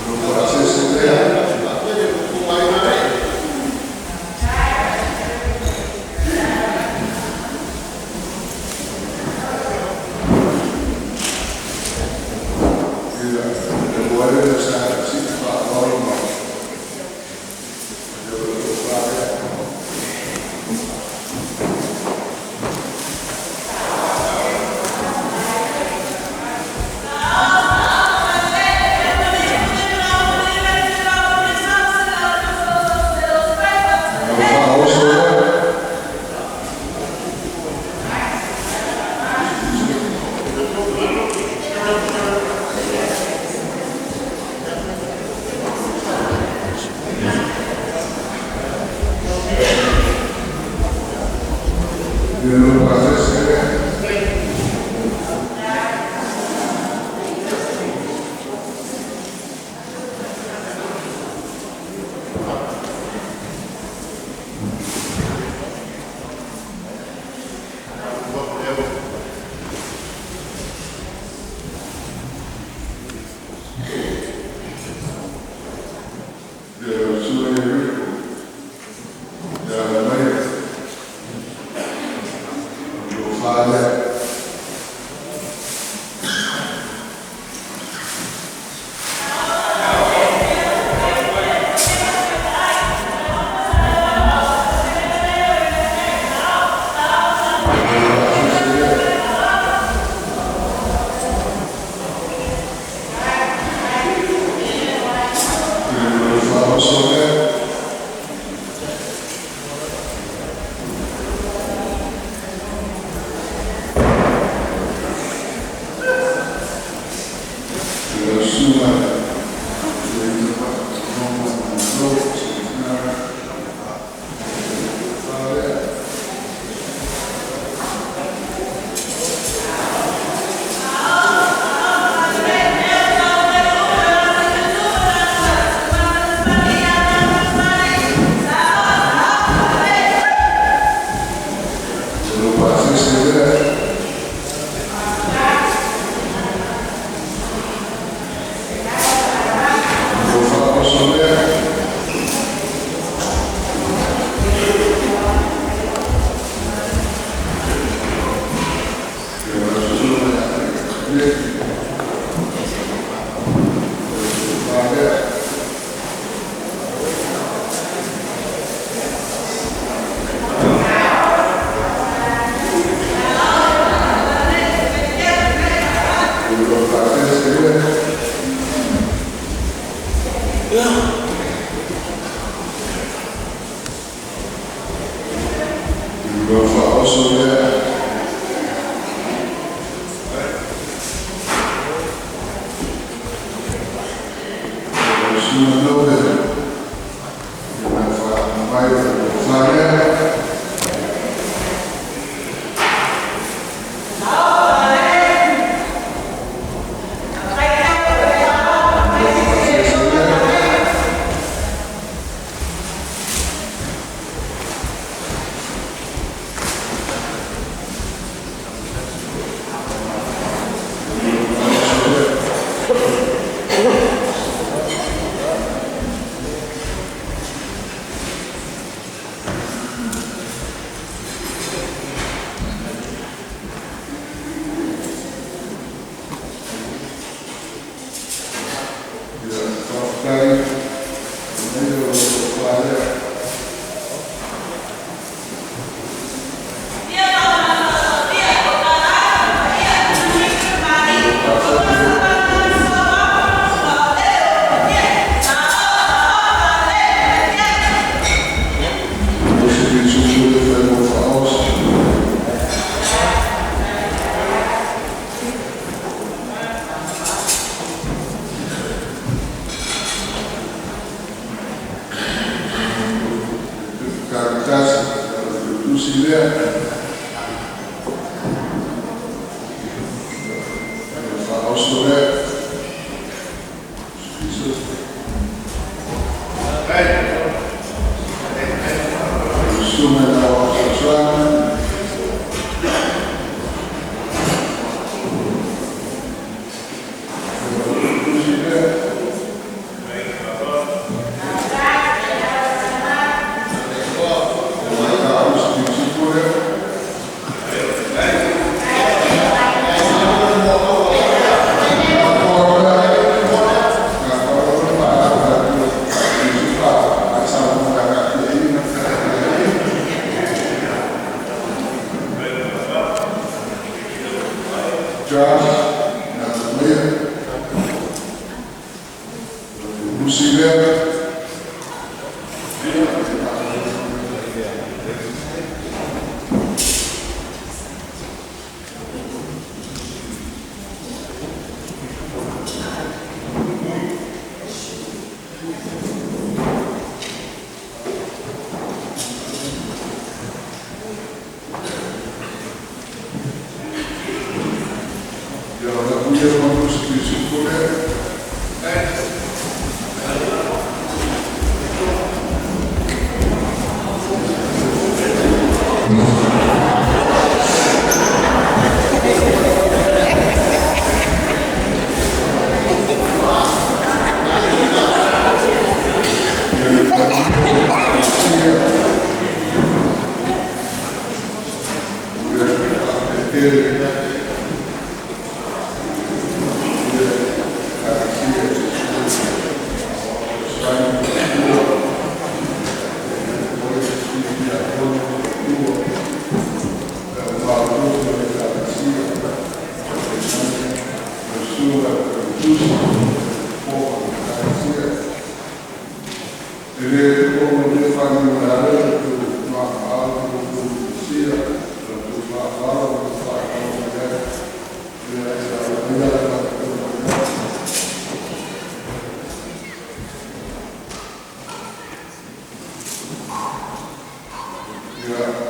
Lo faasese lea. Ia, e ua le sa si faaaloalo mai. E o le tofa lea. O faaoso lea. Ia lo faasese lea. Yeah.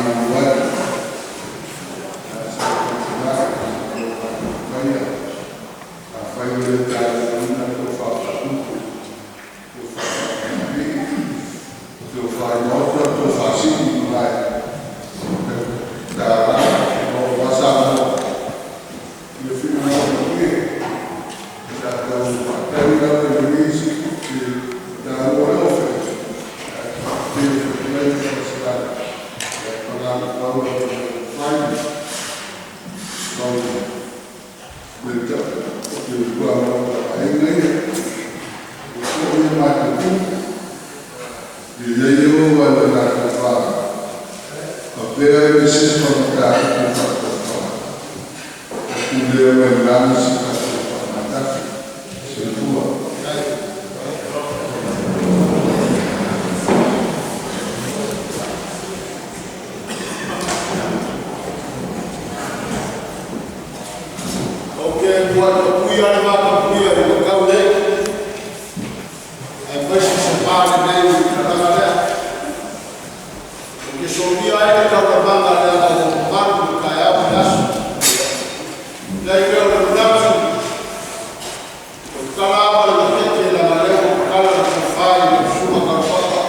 faaiu ai. Ae sa faitinae, o tatou faia, afai o le talifaiina le tofa faatupu, tofa faapipii, tofa i maota, tofa sii i malae, tala o Samoa, ia finagalo malie, tatou faatali lava i lenei isi i taua le ofe, ae faapea foi le faasalai, ia pagano paula o le fai, mau le o le tuamaota o aiga ia, ua foi e matou tupu, ia ia o ai le latou faapea i le sisi ma mataupu faatoatoa, o pulea mai lagi se tatou faamatasi. Soifua. Ok, ua tapuia le vatapuia i le tau nei, aemaise se pa lelei i le tulaga lea. Ou te solia ai le taulamaga le ala ua mamalu i le taeao ma le aso. Leai lea o le manatu, o le tala lava le gatete leaga o lea ua tatala le tofa i lau Susuga Galopapa.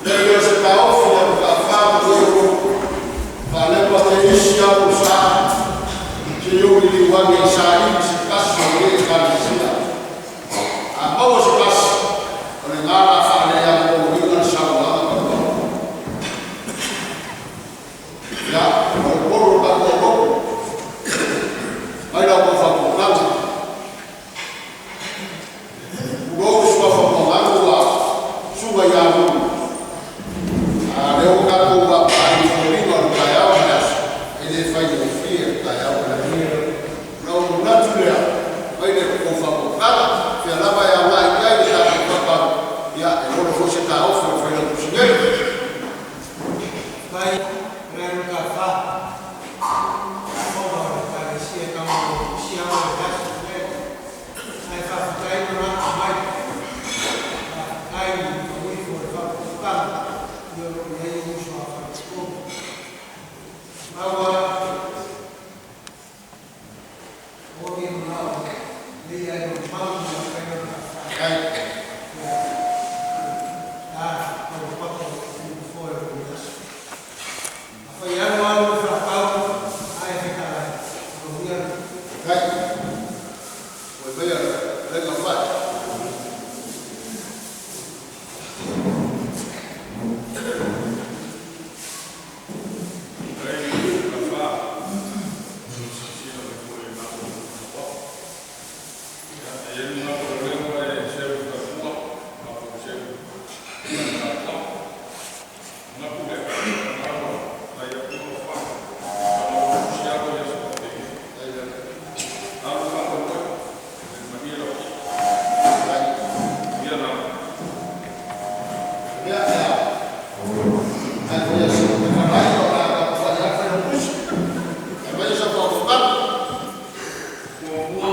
Leai lea o se taofi ae mataafa manuia faalepa teisi au sa se i ou liliu ane e saili se tasi o lenei Ekalesia. A maua se tasi, o lena o le a faaleamomoina le saunoaga talu ai. Ia, o le polo o le tatou lotu, mai la outou faautautaga. Tulou le suafa Muogano ua susuga ia Lulu, a o lea ua tatou vaavaai i foliga o le taeao ma le aso, e le faigofie le taeao ma le aso. Ona ou manatu lea, mai le tou faautautaga, fea lava e agai i ai le tatou tatalo, ia e lolo foi se taofi o le Failautusi nei. Pai, le ka fa. O le Ekalesia tau sia o le aso le. Ai faafetai na mai. Faafetai i ui fo le faaputaga. Ia o le ai uso a faatiko. Aua o ni mao le ai no mau na kai na ka fa. Ai. Ia ta o papo i fo le aso. Afai alu alu whakau, ai whekara. O ia. Kai. Oi mai le ka fai. Ia, ia. Ai foi assim, vai o la ka fai a fai o pusi. Ai mai sa faautautaga. Muamua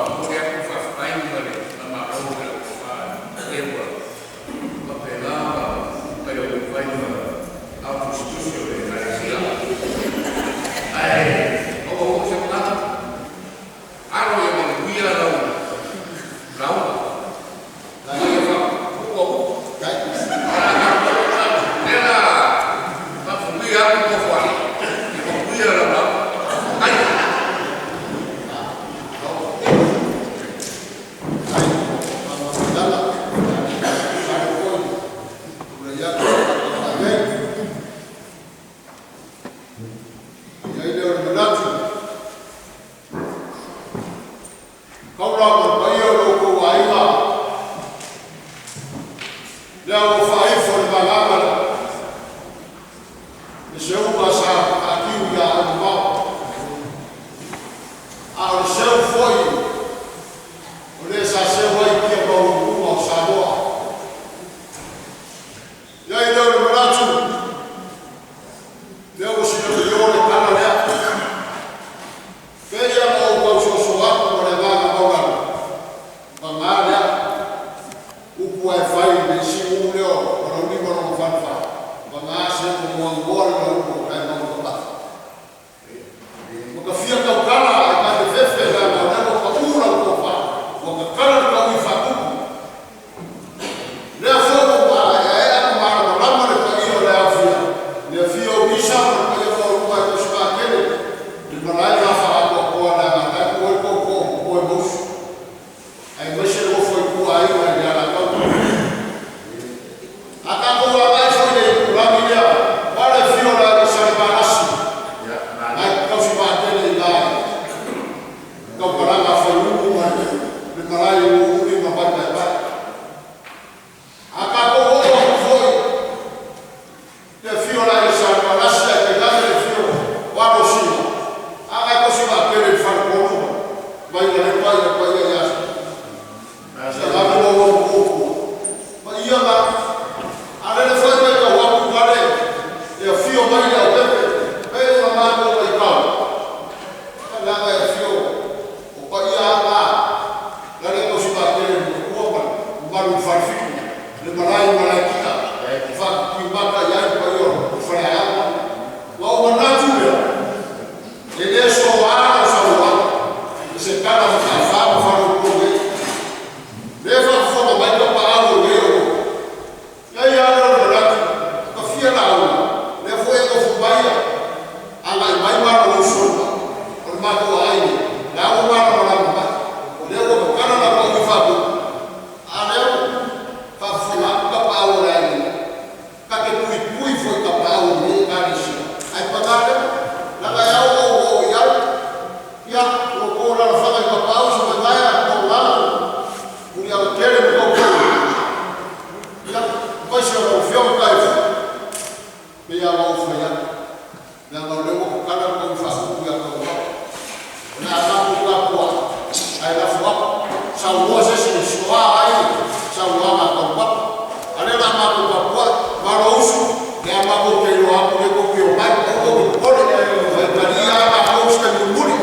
mo le aku faafetai ma le faamalo i lau tofa lea ua faapena ona fai ma ao tusitusi o le Ekalesia. Ae maua foi se manatu, alo ia manuia lau lauga. Ia faapuupuu upu. Kai. Lea la faafaguia atu Nofoalii, ia manuia lau lauga. Ai. Ai, faamamaluga. Sale foi. Ula ia ka ai. Ia ile o le manatu. Kaula ma paia o lo kou aiga. Lea ua faaifo le malama le seuga sa taatiu ia aumamao. A o le seu foi o le sa seu ai kia maualuga o Samoa. Ia i lea o le manatu, se mo mo le lo ko kai mo ko pa. Mo ka fia ka kala e ka te fefe la mo le ko ka ula ko fa. Mo ka kala ka ui fa ku. Le fo ko pa e e a ma ma la ma le pa i o le afia. Le afia o isa mo ka le fo ko ko spa kele. Le malai la fa ko ko la ma ka ko ko ko ko mo. Ai mo se lo fo ku ai ma ya la ka. A ka ko la mai fo le la mi le. Wa le fio la le sa ba asi. Ai ko si ba tele la. Ko pa la fa lu ma le malai o ni ma ba ba. A ka ko o fo le fio la le sa ba asi ke la le fio wa lo si. A ka ko si ba tele fa ko lo. Vai le pa ya pa ya. Sa la lo lo ko. Ma ia la ale le fai mai ka wapu kare e a fio mai le au pepe pe o la mātou mai kau ka langa e a fio o pa ia a la le tausi mātele mo kua ma maru wharfiku le malai malai kika wha ki maka iai pa ia o whare ama wa o manatu lea e le so a o sa ua e se kala whaka wha ma wharo kua le wha whaka mai ka pa au le o ia ia le o ratu ka fia la au le fo e ko mai ala i mai ma lo so o ma ko ai la o ma lo la ma le o ko kana la ko fa ko a le o fa fo la ka pa o la ni ka ke pui pui fo ka pa o ni ka ni si ai pa ka le la ka ya o o ya ya o ko la fa ka pa o so ka ya ko la o ya kere ko ko ya ko se o fio ka e pe ya o fa ya na ma le ko kana ko fa ku ya ko na ma ko ka ko ai la fo sa o se se so ai sa o ma ko ko ale la ma ko ko ma lo usu le ma ko ke lo a ko ko ke o mai ko ko ko le ka ni a ma ko se ni muri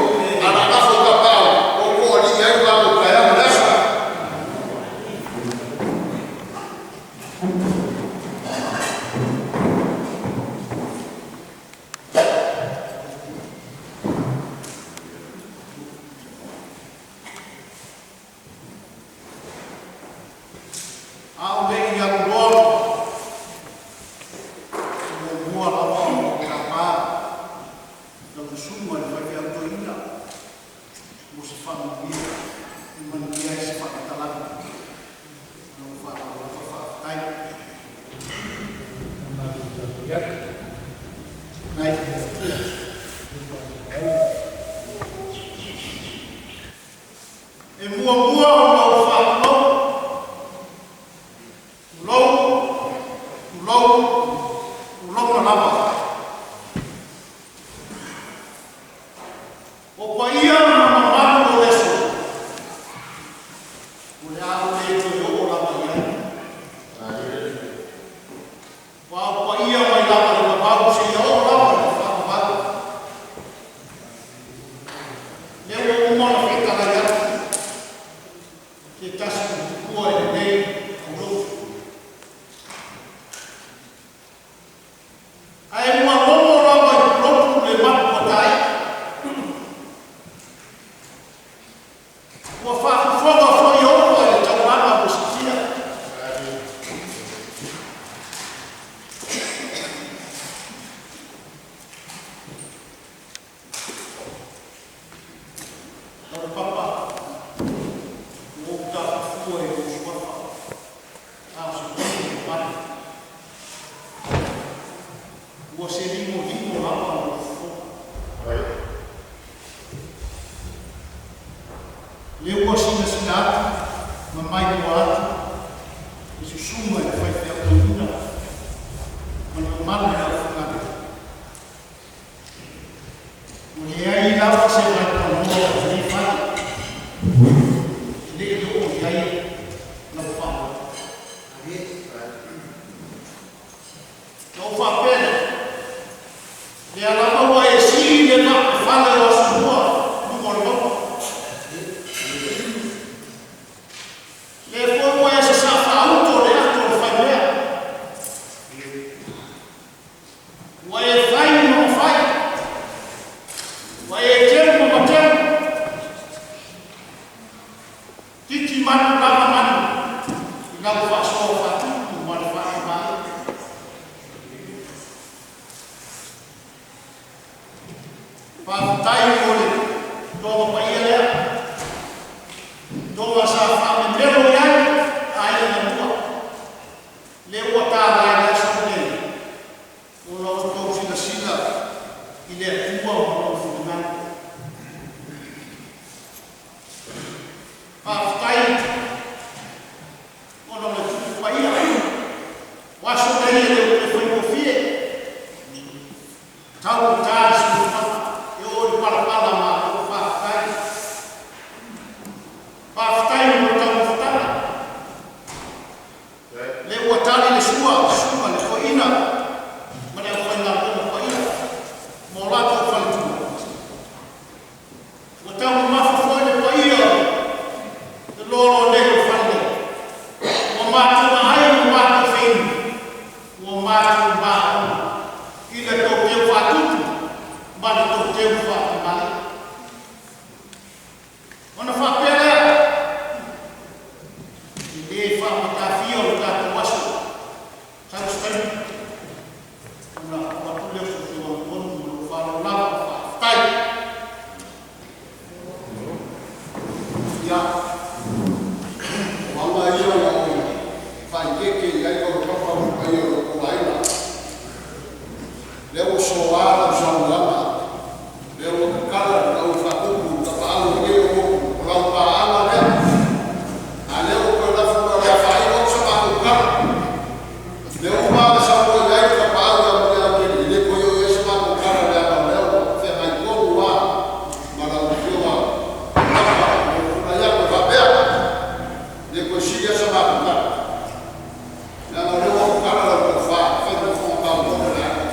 ala la fo ka pa o ko ni ai ma ko ka ya na sa. Ao le ia loa mo mua lava o ka pa na kusunga le whai whia mo se whanauia i manuia i se whakatalanga na o whakaroa whakatai. Nai e mua mua o lau whakalau tulou tulou na lava. O paia ma mamalu o leso. O le au le toe o lava iai. Wa o paia mai lava le mamalu se ia o lava le whakamamalu. Le o umana whitala ia. Ke tasi kua e nei au lofu. Ae mua lomo lava i pulotu le mapu patai. Ua whaafufoga foi opa i le taulanga mo sitia. Lau papa, ua ou tafufua i lou suafa, a o se tonu o manu. Ua se limo limo lava lou fofoga. Le ua sinasina atu, ma mai mua atu, i susunga i le whai whia ma le mamalu i lau whakana. O le ai lava se mai panoa o le whai, le i o i ai lau whaoa. Lau whapele, le alama ua e si le ma whale o asumua luga o le maua. Le foi ua e sa sa whaauto le ato o le whaimea. Ua e fai ma mafai, ua e teu ma mateu, titi manu lava manu, i lau faasoa faatupu ma le faatamalii. Faafetai mo le toga paia lea, toga sa faamemelo i ai aiga na lua, lea ua tala i le aso lenei, ona o outou silasila i le Atua ma Lona finagalo. Faafetai ona o le Tupu Paia, o aso nei e le o toe faigofie, taugata le soifuaga, e oo i le palapala malo. Faafetai. Faafetai mo le taumafataga, lea ua tali le sua, susuga le toeaina ma le aufaigaluega paia ma o latou faletua. Ua taumamafa foi le paia o le loaloa nei o le fale nei. Ua matou aai ma matou feinu, ua matou maono i le tou teu faatupu ma le tou teu faatamalii. Ona faapea lea, e le faamatafia o le tatou aso, sau se taimi, ona avatu lea o se fesoasoani ma lou faaaloalo lava. Faafetai. Ia, o aga ia o lau faaeteete i ai lau papa ma le paia o lou aiga. Lea ua soa lau saunoaga, lea ua tatala le tau faatupu i tapaau o lenei o motu, o lau paaga lea. A lea ua toe lafo mai o le a faaiu atu sa matou tala. Lea ua uma ona saunoa i ai le tapaau ia Muniao, e le toe oo i ai sa matou tala leaga o lea ua feagai tonu lava ma lau Afioga Papa i lou tulai atu e faapea, e le toe sili lava sa matou tala. Leaga o lea ua tatala lau tofa, fai ma fofoga taumua o le aiga.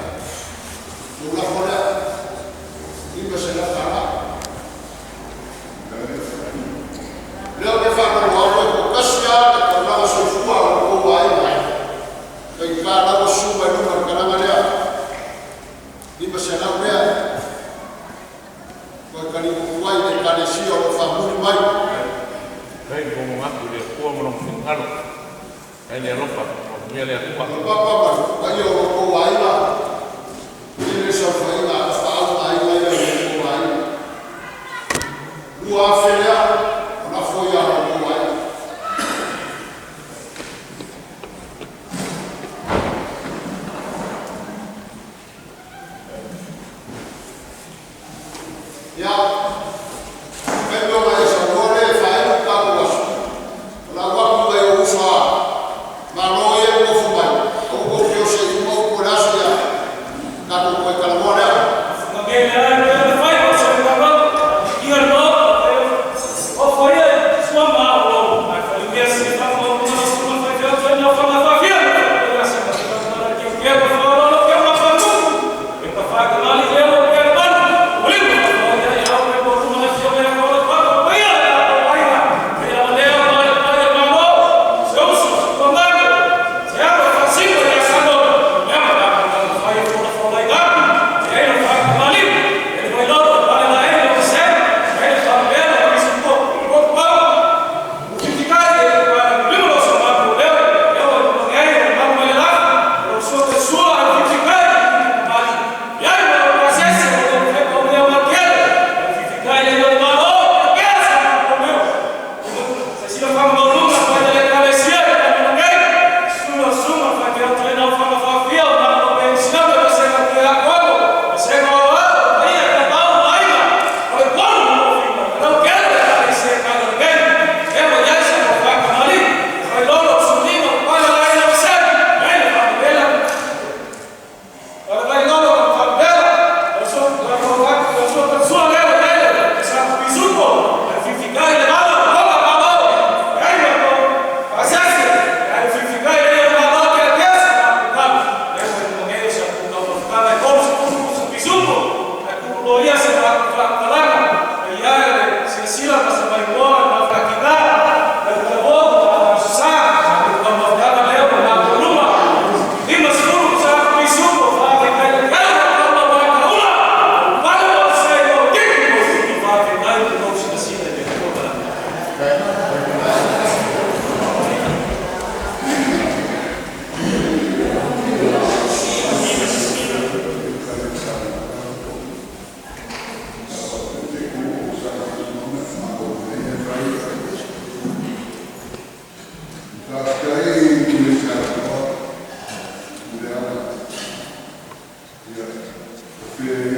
Thank you.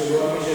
Iesu.